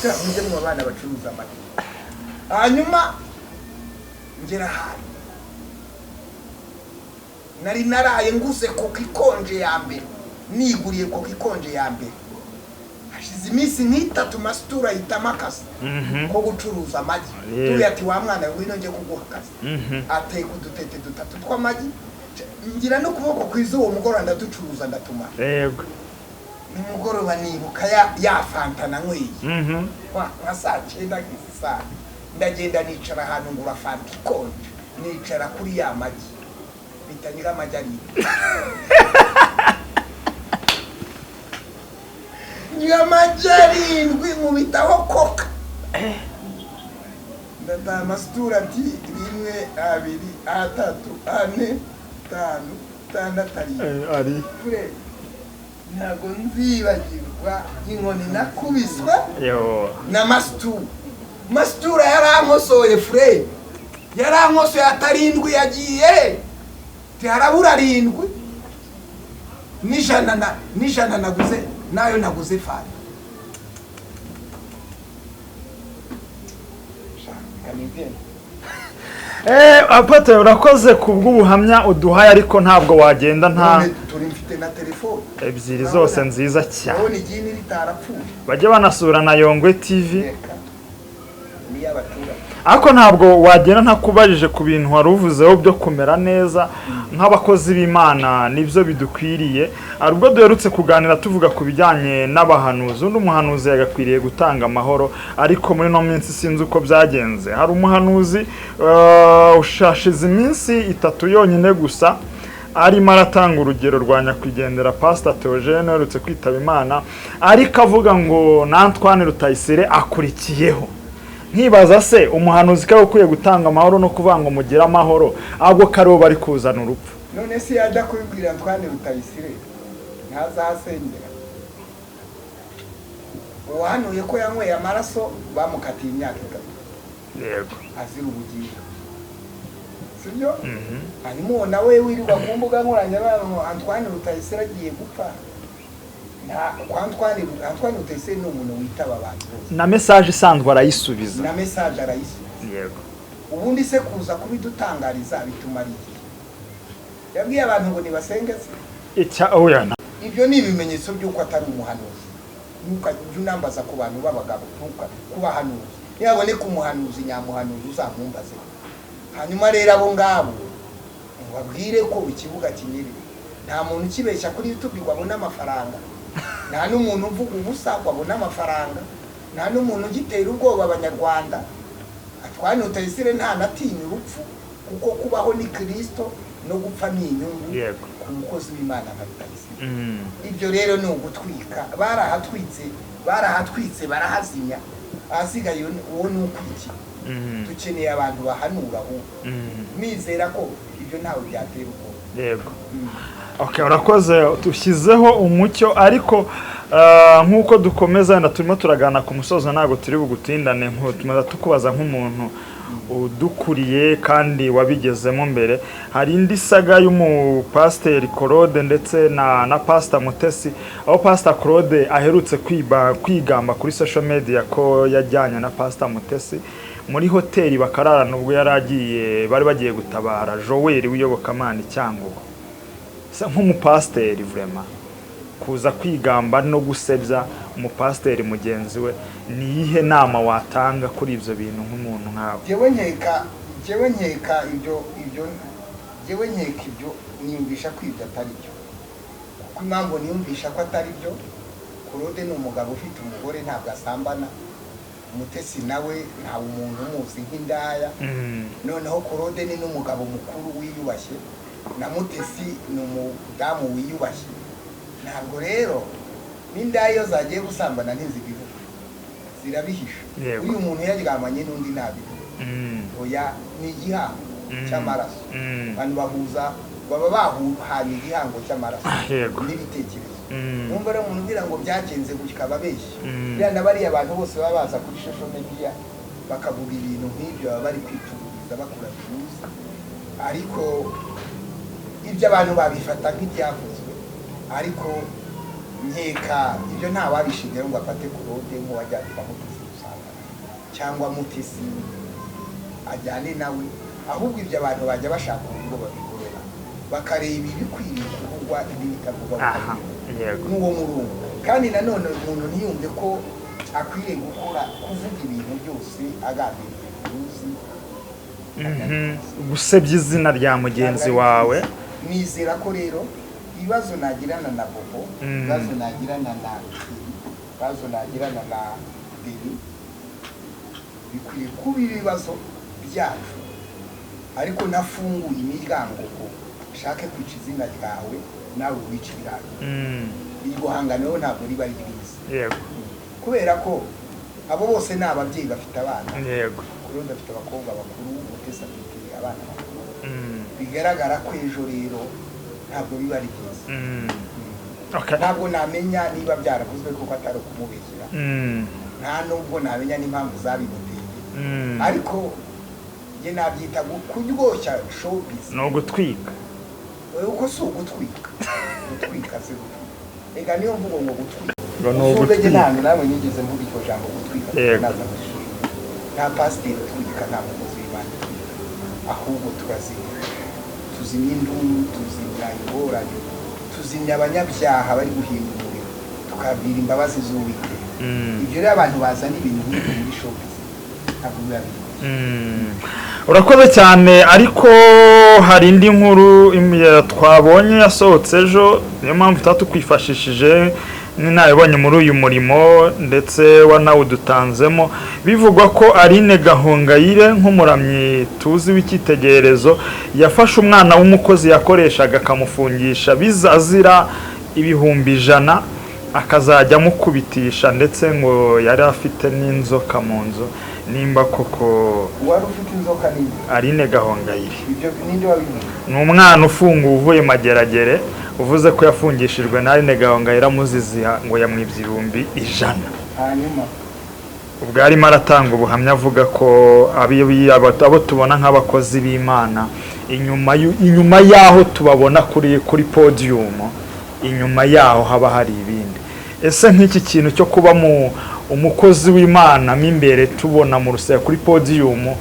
Sha, mujye mu bana bacuruza amagi. Hanyuma ngera ahantu nari naraye nguze Coca ikonje ya mbere, niguriye Coca ikonje ya mbere. Hashize iminsi nk'itatu, Masitura ahitamo akazi ko gucuruza amagi. Turiya ati: "Wa mwana, ngwino njye kuguha akazi." Ateka udutete dutatu tw'amagi, ngira n'ukuboko kwiza. Uwo mugoroba ndaducuruza, ndatumara. Nimugoroba nibuka ya Fanta nanyweye. Nka saa 9 nk'izi saa, ndagenda nicara ahantu, ngura Fanta ikonje, nicara kuri ya magi, mpita nyira amagi arindwi. Nyira amagi arindwi, nkubitaho Coca, ndataha. Masitura ati: "Rimwe, abiri, atatu, ane, atanu, atandatu, arindwi." Ari Fure, ntabwo nzibagirwa inkoni nakubiswe yo na Masitura. Masitura yarankosoye, fure, yarankosoye. Atarindwi yagiye, tiharabura arindwi n'ijana na n'ijana naguze nayo naguze Fanta. Sha, reka nigende. Apôtre, urakoze ku bw'ubuhamya uduhaye, ariko ntabwo wagenda nta None turi mfite na telefone ebyiri zose nziza cyane. Urabona igini ritarapfuye. Bajye banasura na Yongwe TV. Reka, ni iy'abaturage. Ariko ntabwo wagenda ntakubajije ku bintu wari uvuzeho byo kumera neza nk'abakozi b'Imana, nibyo bidukwiriye. Hari ubwo duherutse kuganira tuvuga ku bijyanye n'abahanuzi, undi umuhanuzi yagakwiriye gutanga amahoro, ariko muri ino minsi sinzi uko byagenze. Hari umuhanuzi ushashize iminsi 3 yonyine gusa arimo aratanga urugero rwa nyakwigendera Pastor Theogene uherutse kwitaba Imana, ariko avuga ngo na Antoine Rutayisire akurikiyeho. Nkibaza se, umuhanuzi ko ukwiye gutanga amahoro no kuvuga ngo mugire amahoro, ahubwo ko aribo bari kuzana urupfu? None se yajya kubibwira Antoine Rutayisire, ntazahasengera? Uwahanuye ko yanyweye amaraso bamukatiye imyaka 3 azira ubugingo, sibyo? Hanyuma uwo nawe wirirwa ku mbuga nkoranyambaga ngo Antoine Rutayisire agiye gupfa, nta kwa Antoine Rutayisire ni umuntu witaba abantu bose. Na message isanzwe arayisubiza. Na message arayisubiza. Ubundi se kuza kubidutangariza bituma ari iki? Yabwiye abantu ngo nibasenge se? Icya oya Ibyo ni ibimenyetso by'uko atari umuhanuzi. Ntukajye unambaza ku bantu b'abagabo, ntuka kubahanuzi. Niyaboneka umuhanuzi nyamuhanuzi, uzamumbaze. Hanyuma rero abo ngabo mubabwire ko ikibuga kinyerera, nta muntu ukibeshya kuri YouTube ngo abone amafaranga, nta n'umuntu uvuga ubusa ngo abone amafaranga, nta n'umuntu ugitera ubwoba Abanyarwanda. Antoine Rutayisire ntanatinya urupfu, kuko kubaho ni Kirisito, no gupfa ni inyungu ku mukozi w'Imana nka Rutayisire. Ibyo rero ni ugutwika. Barahatwitse, barahatwitse, barahazimya. Ahasigaye uwo ni ukwiki. Dukeneye abantu bahanura ahubwo. Nizera ko ibyo ntawe byatera ubwoba. Okay, urakoze, dushyizeho umucyo. Ariko nk'uko dukomeza, wenda turimo turagana ku musozo, ntabwo turi bugutindane, tumaze tukubaza nk'umuntu udukuriye kandi wabigezemo mbere. Hari indi saga y'umupasiteri Claude ndetse na Pastor Mutesi, aho Pastor Claude aherutse kwigamba kuri social media ko yajyanye na Pastor Mutesi muri hoteli bakararana, ubwo yari agiye, bari bagiye gutabara Joel w'iyobokamana i Cyangugu. Se nk'umupasiteri vraiment Kuza kwigamba no gusebya umupasiteri mugenzi we, ni iyihe nama watanga kuri ibyo bintu nk'umuntu nkawe? Jyewe nkeka ibyo jyewe nkeka ibyo niyumvisha ko ibyo atari byo, kuko impamvu niyumvisha ko atari byo, Claude ni umugabo ufite umugore, ntabwo asambana. Umutesi nawe ntawe umuntu umuzi nk'indaya. Noneho Claude ni n'umugabo mukuru wiyubashye, na Mutesi ni umudamu wiyubashye. Ntabwo rero n'indaya iyo zagiye gusambana ntizibivuga, zirabihisha. Uyu muntu yaryamanye n'undi ntabivuga. Oya, ni igihango cy'amaraso. Abantu bahuza baba bahanye igihango cy'amaraso n'ibitekerezo. Numva rero umuntu ugira ngo byagenze gutya ababeshya. Biriya na bariya abantu bose baba baza kuri social media bakavuga ibintu nk'ibyo, baba bari kwicururiza, bakura views, ariko ibyo abantu babifata nk'ibyavuzwe. Ariko nkeka ibyo nta wabishingira ngo afate Claude nk'uwajyanira Mutesi gusangana cyangwa Mutesi ajyane nawe. Ahubwo ibyo abantu bajya bashaka uburyo babigorora, bakareba ibikwiriye kuvugwa n'ibitavugwa, bakabireba. N'uwo murongo kandi nanone umuntu ntiyumve ko akwiriye gukora kuvuga ibintu byose agambiriye views. Gusebya izina rya mugenzi wawe. Nizera ko rero ibibazo nagirana na Bobo, ibibazo nagirana na Kiri, ibibazo nagirana na Deni bikwiye kuba ibibazo byacu, ariko nafunguye imiryango ngo nshake kwica izina ryawe nawe wica iryawe. Iryo hangano rero ntabwo riba ari ryiza, kubera ko abo bose ni ababyeyi bafite abana. Claude afite abakobwa bakuru, Mutesi afite abana bakuru. Bigaragara ko ejo rero ntabwo biba ari byiza. Ntabwo namenya niba byaravuzwe kuko atari ukumubeshyira, nta nubwo namenya n'impamvu zabimuteye, ariko njye nabyita kuryoshya showbiz. Ni ugutwika. Uko si ugutwika, gutwika si gutwika. Reka niyo mvugo ngo gutwika. Ngo ni Uvuge ugutwika. Ntabwo nawe nigeze mvuga iryo jambo gutwika. Naza mu ishuri, nta pasiteri utwika, nta mukozi w'Imana utwika, ahubwo turazimya, tuzimya induru, tuzimya ingorane, tuzimya abanyabyaha bari guhinda umuriro, tukabwira imbabazi z'Uwiteka. Ibyo rero abantu bazana ibintu nk'ibyo muri showbiz ntabwo biba biri. Urakoze cyane, ariko hari indi nkuru twabonye yasohotse ejo, niyo mpamvu tuba tukwifashishije n'inararibonye muri uyu murimo ndetse wanawudutanzemo. Bivugwa ko Aline Gahongayire, nk'umuramyi tuzi w'icyitegererezo, yafashe umwana w'umukozi yakoreshaga akamufungisha biza azira 100,000, akazajya amukubitisha, ndetse ngo yari afite n'inzoka mu nzu. Nimba koko Wari ufite inzoka nini? Aline Gahongayire. Ibyo ninde wabivuze? Ni umwana ufunguwe uvuye Mageragere, uvuze ko yafungishijwe na Aline Gahongayire amuziziha ngo yamwibye 100,000. Hanyuma? Ubwo arimo aratanga ubuhamya avuga ko abo tubona nk'abakozi b'Imana, inyuma y'aho tubabona kuri podium, inyuma yaho haba hari ibindi. Ese nk'iki kintu cyo kuba mu umukozi w'Imana mo imbere tubona mu rusengero kuri podium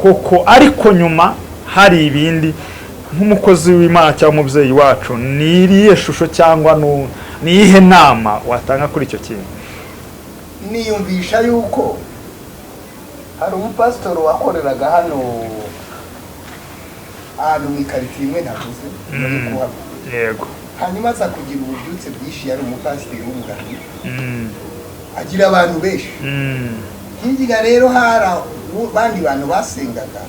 koko, ariko nyuma hari ibindi, nk'umukozi w'Imana cyangwa umubyeyi wacu, ni irihe shusho cyangwa ni iyihe nama watanga kuri icyo kintu? Niyumvisha yuko hari umupasitori wakoreraga hano ahantu mu ikaritsiye imwe navuze muri kuhava, hanyuma aza kugira ububyutse bwinshi. Yari umupasiteri w'umuramyi, agira abantu benshi. Hirya rero hari abandi bantu basengaga,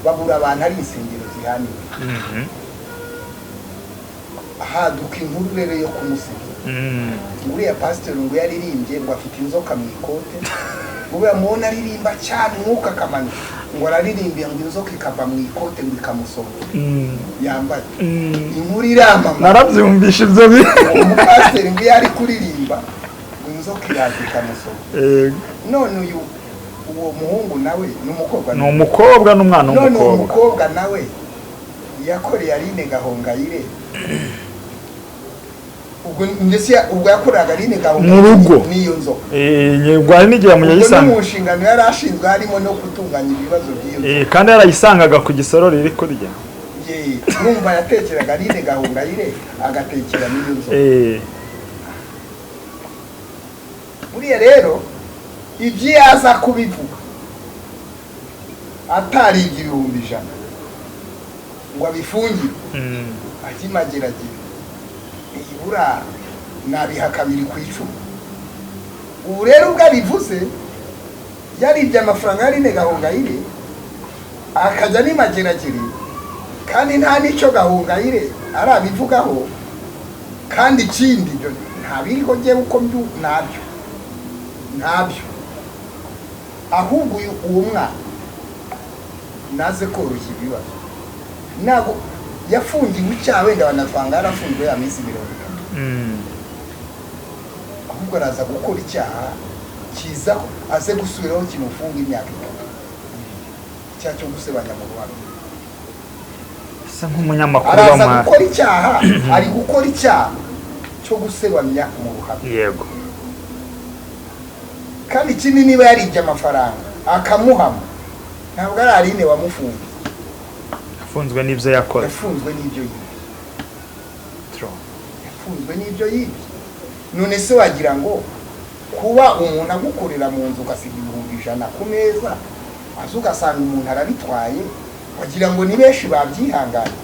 babura abantu, ari insengero zihaniwe. Haduka inkuru rero yo kumusebya. Uriya pasiteri ngo yaririmbye ngo afite inzoka mu ikote, ngo mubona aririmba cyane umwuka akamanuka, ngo araririmbiye ngo inzoka ikava mu ikote ngo ikamusoma yambaye. Inkuru iramamara. Narabyumvishe ibyo bi Umupasiteri ngo iyo ari kuririmba ngo inzoka iraza ikamusoma. None uyu uwo muhungu nawe ni umukobwa? Ni umukobwa n'umwana None uwo w'umukobwa. mukobwa nawe yakoreye Aline Gahongayire, ubwo ndetse ubwo yakoreraga Aline Gahongayire Mu rugo. n'iyo nzoka. Ubwo hari n'igihe Ubwo no yayisanga mu nshingano yari ashinzwe harimo no gutunganya ibibazo by'iyo nzoka. Kandi yarayisangaga ku gisorori iri kurya. Ye, urumva yatekeraga Aline Gahongayire, agatekera n'iyo nzoka. Buriya rero ibyo yaza kubivuga ataribye 100,000 ngo abifungire, akimageragere, nibura nabiha 2 ku icumi. Ubu rero ubwo abivuze yaribye amafaranga ya Aline Gahongayire, akajya n'imageragere, kandi nta n'icyo Gahongayire arabivugaho. Kandi ikindi, ibyo ntabiriho njyewe uko mbu ntabyo, ntabyo. Ahubwo uyu uwo mwana naze koroshya ibibazo. Ntabwo yafungiwe icyaha, wenda banasanga yarafunzwe ya minsi 30, ahubwo araza gukora icyaha kiza aze gusubiraho kimufunga imyaka 3, icyaha cyo gusebanya mu ruhame. Asa nk'umunyamakuru. Araza gukora icyaha, ari gukora icyaha cyo gusebanya mu ruhame. Kandi ikindi, niba yaribye amafaranga akamuhama, ntabwo ari Aline wamufungiye. Afunzwe n'ibyo yakoze. Yafunzwe n'ibyo yibye. True. Yafunzwe n'ibyo yibye. None se wagira ngo kuba umuntu agukorera mu nzu, ugasiga 100,000 ku meza, aza ugasanga umuntu arabitwaye, wagira ngo ni benshi babyihanganye?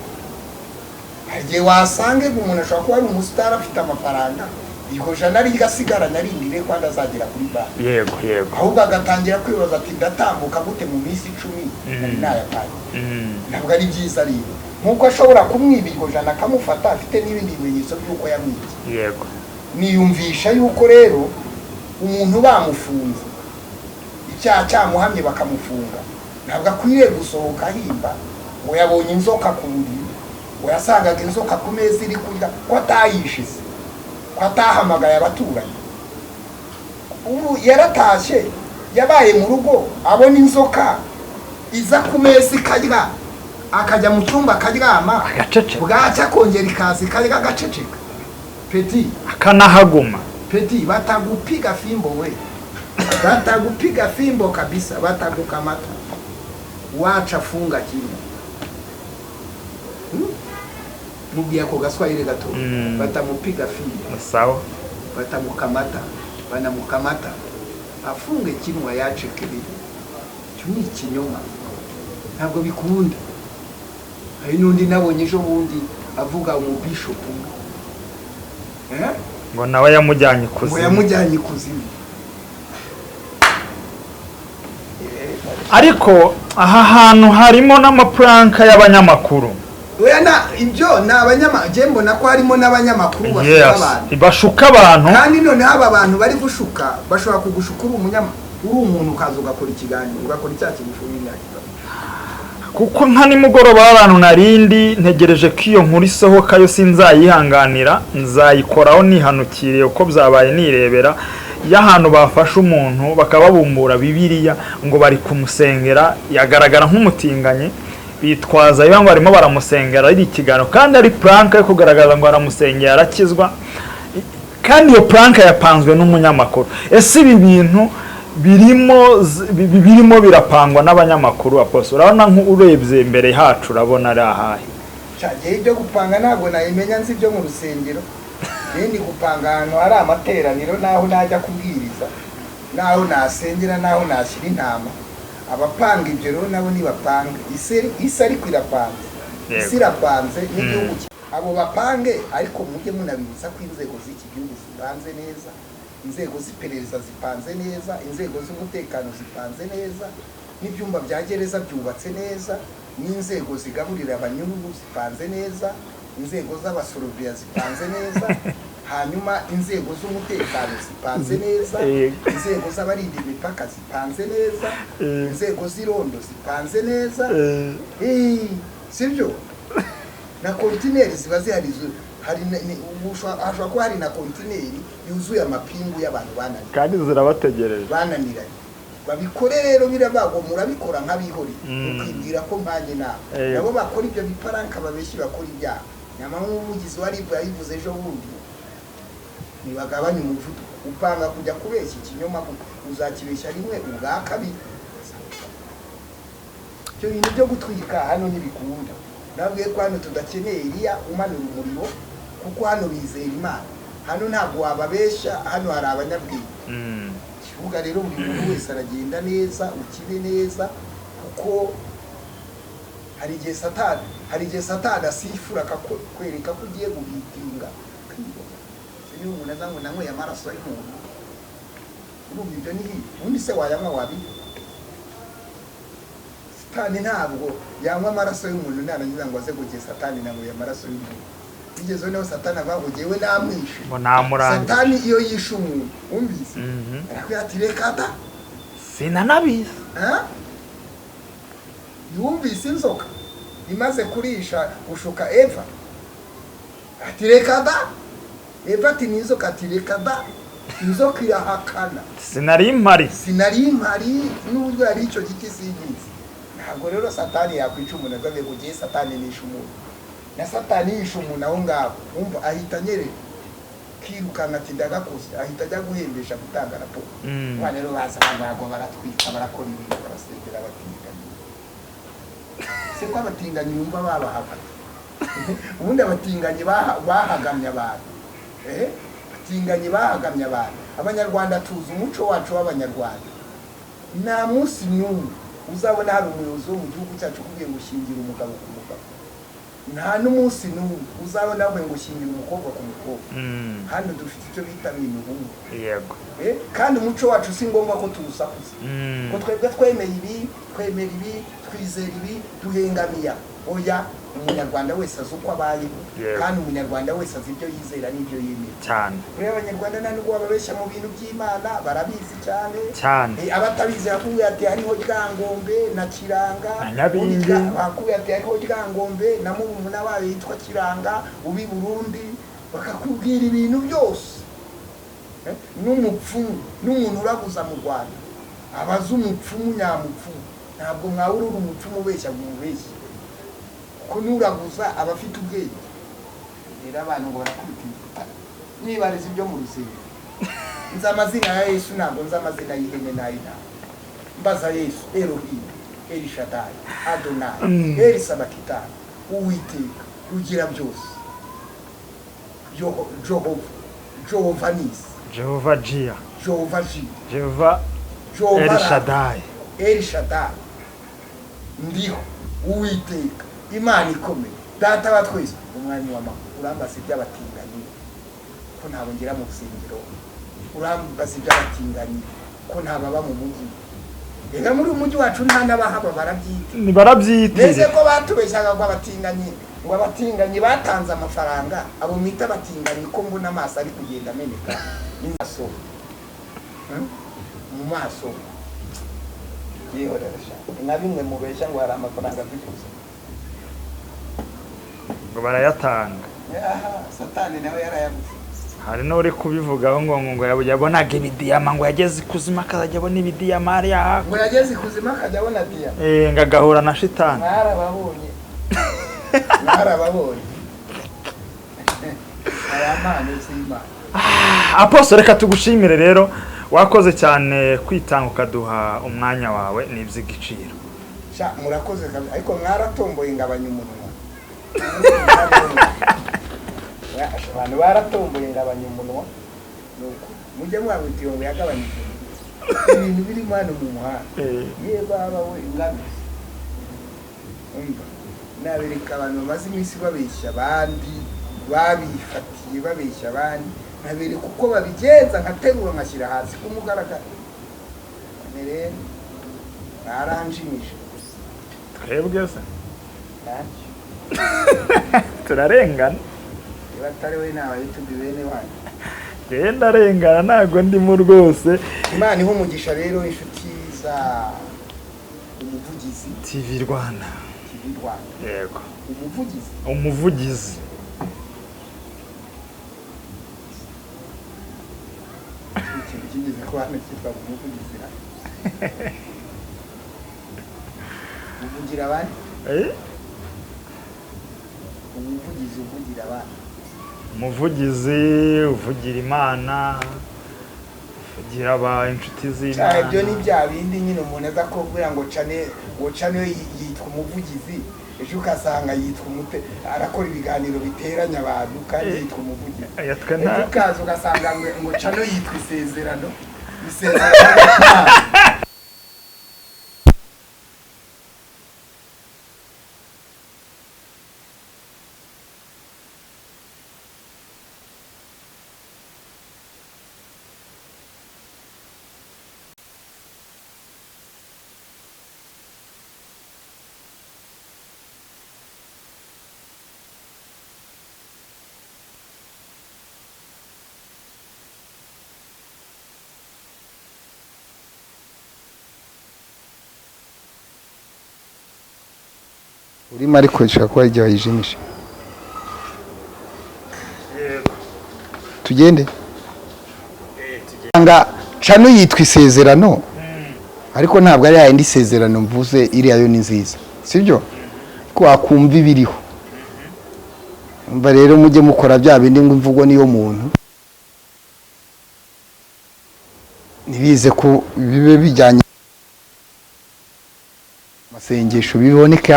Hari igihe wasanga umuntu ashobora kuba ari umusitari, afite amafaranga, iryo jana rigasigaranye arindire ko azagera kuri banki, yego yego ahubwo agatangira kwibaza ati: "Ndatambuka gute mu minsi 10 nari nayatangiye?" Ntabwo ari byiza rero, nk'uko ashobora kumwiba iryo jana, akamufata afite n'ibindi bimenyetso by'uko yamwibye. Niyumvisha yuko rero umuntu bamufunze, icyaha cyamuhamye bakamufunga, ntabwo akwiriye gusohoka ahimba ngo yabonye inzoka ku buriri, ngo yasangaga inzoka ku meza iri kurya, ko atayishize, ko atahamagaye abaturanyi. Ubu yaratashye, yabaye mu rugo abona inzoka iza ku meza ikarya, akajya mu cyumba akaryama, agaceceka, bwacya akongera ikaza ikarya, agaceceka. Petit, akanahaguma. Petit, batagupiga fimbo we, batagupiga fimbo kabisa, batagukamata. Wacha, funga kimwe. Mubwiye ako gaswahili gato. Batamupiga fimbo. Sawa. Batamukamata, banamukamata, afunge kinwa, yace kelele. Icyo ni ikinyoma, ntabwo bikunda. Hari n'undi nabonye ejo bundi avuga umubishopu, eh? Ngo nawe yamujyanye Ngo ikuzimu. yamujyanye ikuzimu. Ariko aha hantu harimo n'amaprank y'abanyamakuru. Oya, na ibyo ni abanyama, njye mbona ko harimo n'abanyamakuru bashuka abantu. Bashuka abantu. Kandi noneho aba bantu bari gushuka bashobora kugushuka uri umunyama, uri umuntu, ukaza ugakora ikiganiro, ugakora icyaha kigufunga imyaka 3. Kuko nka nimugoroba w'abantu narindi ntegereje ko iyo nkuru isohoka, yo sinzayihanganira, nzayikoraho nihanukiriye uko byabaye, nirebera y'ahantu bafashe umuntu bakababumbura Bibiliya ngo bari kumusengera, yagaragara nk'umutinganyi, bitwaza ngo barimo baramusengera, ari ikiganiro kandi ari prank yo kugaragaza ngo aramusengera arakizwa, kandi iyo prank yapanzwe n'umunyamakuru. Ese ibi bintu birimo birimo birapangwa n'abanyamakuru? Apostle, urabona nk'urebye imbere hacu, urabona ari ahahe? Cyagiye ibyo gupanga ntabwo nabimenya, nzi ibyo mu rusengero. Njyewe ndi gupanga ahantu hari amateraniro, n'aho najya kubwiriza, n'aho nasengera, n'aho nashyira intama. Abapanga ibyo rero nabo ntibapanga isi, isi ariko irapanze. Isi irapanze n'igihugu abo bapange, ariko mujye munabibutsa ko inzego z'iki gihugu zipanze neza, inzego z'iperereza zipanze neza, inzego z'umutekano zipanze neza, n'ibyumba bya gereza byubatse neza, n'inzego zigaburira abanyururu zipanze neza, inzego z'abasoroviya zipanze neza, hanyuma inzego z'umutekano zipanze neza, inzego z'abarinda imipaka zipanze neza, inzego z'irondo zipanze neza. Sibyo? Na kontineri ziba zihari, hari hashobora kuba hari na kontineri yuzuye amapingu y'abantu bananiwe. Kandi zirabategereje. Bananiranye. Babikore rero, birabago murabikora nk'abihoreye, ukibwira ko mpanye nawe. Nabo bakora ibyo biparanka, babeshyi, bakora ibyaha. Nyama nk'umuvugizi wa RIB yabivuze ejo bundi, ntibagabanye umuvuduko. Upanga kujya kubeshya ikinyoma gute? Uzakibeshya rimwe, ubwa kabiri. Ibyo bintu byo gutwika hano ntibikunda. Nabwiye ko hano tudakeneye Eliya umanura umuriro, kuko hano bizera Imana. Hano ntabwo wababeshya, hano hari abanyabwenge. Ikibuga rero buri muntu wese aragenda neza, ukine neza, kuko hari igihe Satani asifura akakwereka ko ugiye guhitinga. Se niba umuntu aza ngo nanyweye amaraso y'umuntu, urumva ibyo ni hit? Ubundi se wayanywa wabinywa? Satani ntabwo yanywa amaraso y'umuntu, narangiza ngo aze kugiye Satani nanyweye amaraso y'umuntu. Bigeze noneho Satani avuga ngo jyewe namwishe. Ngo namurangiye. Satani iyo yishe umuntu, wumvise, arakubwira ati: "Reka da." Sinanabizi. Ha? Yumvise inzoka imaze kurisha gushuka Eva, ati: "Reka da." Eva ati: "Ni inzoka." Ati: "Reka da." Inzoka irahakana. Sinari mpari. Sinari mpari, n'uburyo yari icyo giti singizi. Ntabwo rero Satani yakwica umuntu azavuye ngo ugiye Satani nishe umuntu. Na Satani yishe umuntu aho ngaho, wumva ahita anyerera, kirukanka, ati: "Ndagakoze." Ahita ajya guhembesha gutanga raporo. Abana rero baza ntabwo baratwika, barakora ibintu, barasengera abatinganyi. Se ko abatinganyi bumva babahaga? Ubundi abatinganyi bahagamye abantu, abatinganyi bahagamye abantu. Abanyarwanda tuzi umuco wacu w'Abanyarwanda. Nta munsi n'umwe uzabona hari umuyobozi wo mu gihugu cyacu ukubwiye ngo shingira umugabo ku mugabo. Nta n'umunsi n'umwe uzabona bavuye ngo shingira umukobwa ku mukobwa. Hano dufite icyo bita ubumwe. Kandi umuco wacu si ngombwa ko tuwusakuza, ngo twebwe twemeye ibi, twemera ibi, twizera ibi, duhengamiya. Oya, Umunyarwanda wese azi uko abayeho, kandi Umunyarwanda wese azi ibyo yizera n'ibyo yemera. Buriya Abanyarwanda nta nubwo bababeshya mu bintu by'Imana, barabizi cyane. Abatabizi bakubwira ati hariho Ryangombe na Kiranga. Na Nyabingi. Bakubwira ati hariho Ryangombe na murumuna wayo yitwa Kiranga ubi Burundi, bakakubwira ibintu byose. N'umupfumu n'umuntu uraguza mu Rwanda abaza umupfumu nyamupfumu. Ntabwo mwawurura umupfumu ubeshya ngo umubeshye, kuko n'uraguza aba afite ubwenge. Rero abantu ngo barakubita imbuta, nibariza ibyo mu rusengero. Nzi amazina ya Yesu, ntabwo nzi amazina y'ihene n'ay'intama. Mbaza Yesu: Elohim, Elishadayi, Adonayi, Eli Sabakitani, Uwiteka Rugira byose, Jehova, Jehova Nisi. Jehova Jia. Jehova Ji. Jehova. Jehova El Rafa. Shaddai. Elishadayi, ndiho, Uwiteka Imana ikomeye, Data wa twese, Umwami w'amahoro. Urambaza iby'abatinganyi ko ntabwo ngera mu rusengero? Urambaza iby'abatinganyi ko ntababa mu mujyi? Reka, muri uyu mujyi wacu nta n'abahaba, barabyita. Ni barabyitira. Mbese ko batubeshyaga ngo abatinganyi batanze amafaranga, abo mwita abatinganyi ko mbona amaso ari kugenda ameneka n'amaso? Mu maso yihorera sha, nka bimwe mubeshya ngo hari amafaranga abikuza. Ngo barayatanga. Aha, Satani nawe yarayabuze. Hari n'uri kubivugaho ngo yabonaga ibidiyama, ngo yageze ikuzimu akazajya abona ibidiyama hariya hakurya. Ngo yageze ikuzimu akajya abona diyama. Ngo agahura na shitani. Mwarababonye, mwarababonye aya mpano z'Imana. Apostle, reka tugushimire rero, wakoze cyane kwitanga ukaduha umwanya wawe, ni iby'igiciro. Sha, murakoze kabisa, ariko mwaratomboye ngabanya umunwa. Abantu baratomboye ngabanya umunwa. Nuko mujye mwabita iyo ngo yagabanyije umunwa, ibintu birimo hano mu muhanda. Ye baba we, ngabizi, umva nabereka abantu bamaze iminsi babeshya abandi, babifatiye babeshya abandi, nkabereka uko babigenza, nkaterura nkashyira hasi ku mugaragaro. None rero baranjimije. Twebwe se? Ntacyo. Turarengana. Niba atari we ni abayitubi bene wanyu. Njyewe ndarengana, ntabwo ndimo rwose. Imana iha umugisha rero inshuti za Umuvugizi TV Rwanda. TV Rwanda. Yego. Umuvugizi. Umuvugizi. Ikintu kigeze kuba hano cyitwa Umuvugizi ra? Uvugira abandi. Eh? Umuvugizi uvugira abandi. Umuvugizi uvugira Imana, uvugira aba inshuti Cyane ibyo ni z'Imana. Bya bindi nyine umuntu aza kubwira ngo cane, ngo cane yitwa umuvugizi, ejo ugasanga yitwa umute, arakora ibiganiro biteranya abantu kandi Eh. yitwa umuvugizi. Aya twe Ejo nta ukaza ugasanga ngo cane yitwa Isezerano. Isezerano ry'Imana. Urimo, ariko ishobora kuba igihe wayijimisha. Tugende. Nga channel yitwa Isezerano, ariko ntabwo ari yayindi isezerano mvuze. Iriya yo ni nziza, sibyo? Ko wakumva ibiriho. Umva rero, mujye mukora bya bindi ngo imvugo niyo muntu, ntibize ko bibe bijyanye amasengesho, biboneke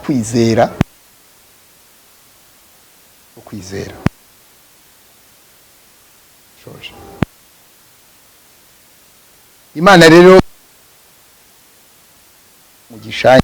kwizera, kwizera. Shoje. Imana rero mugisha.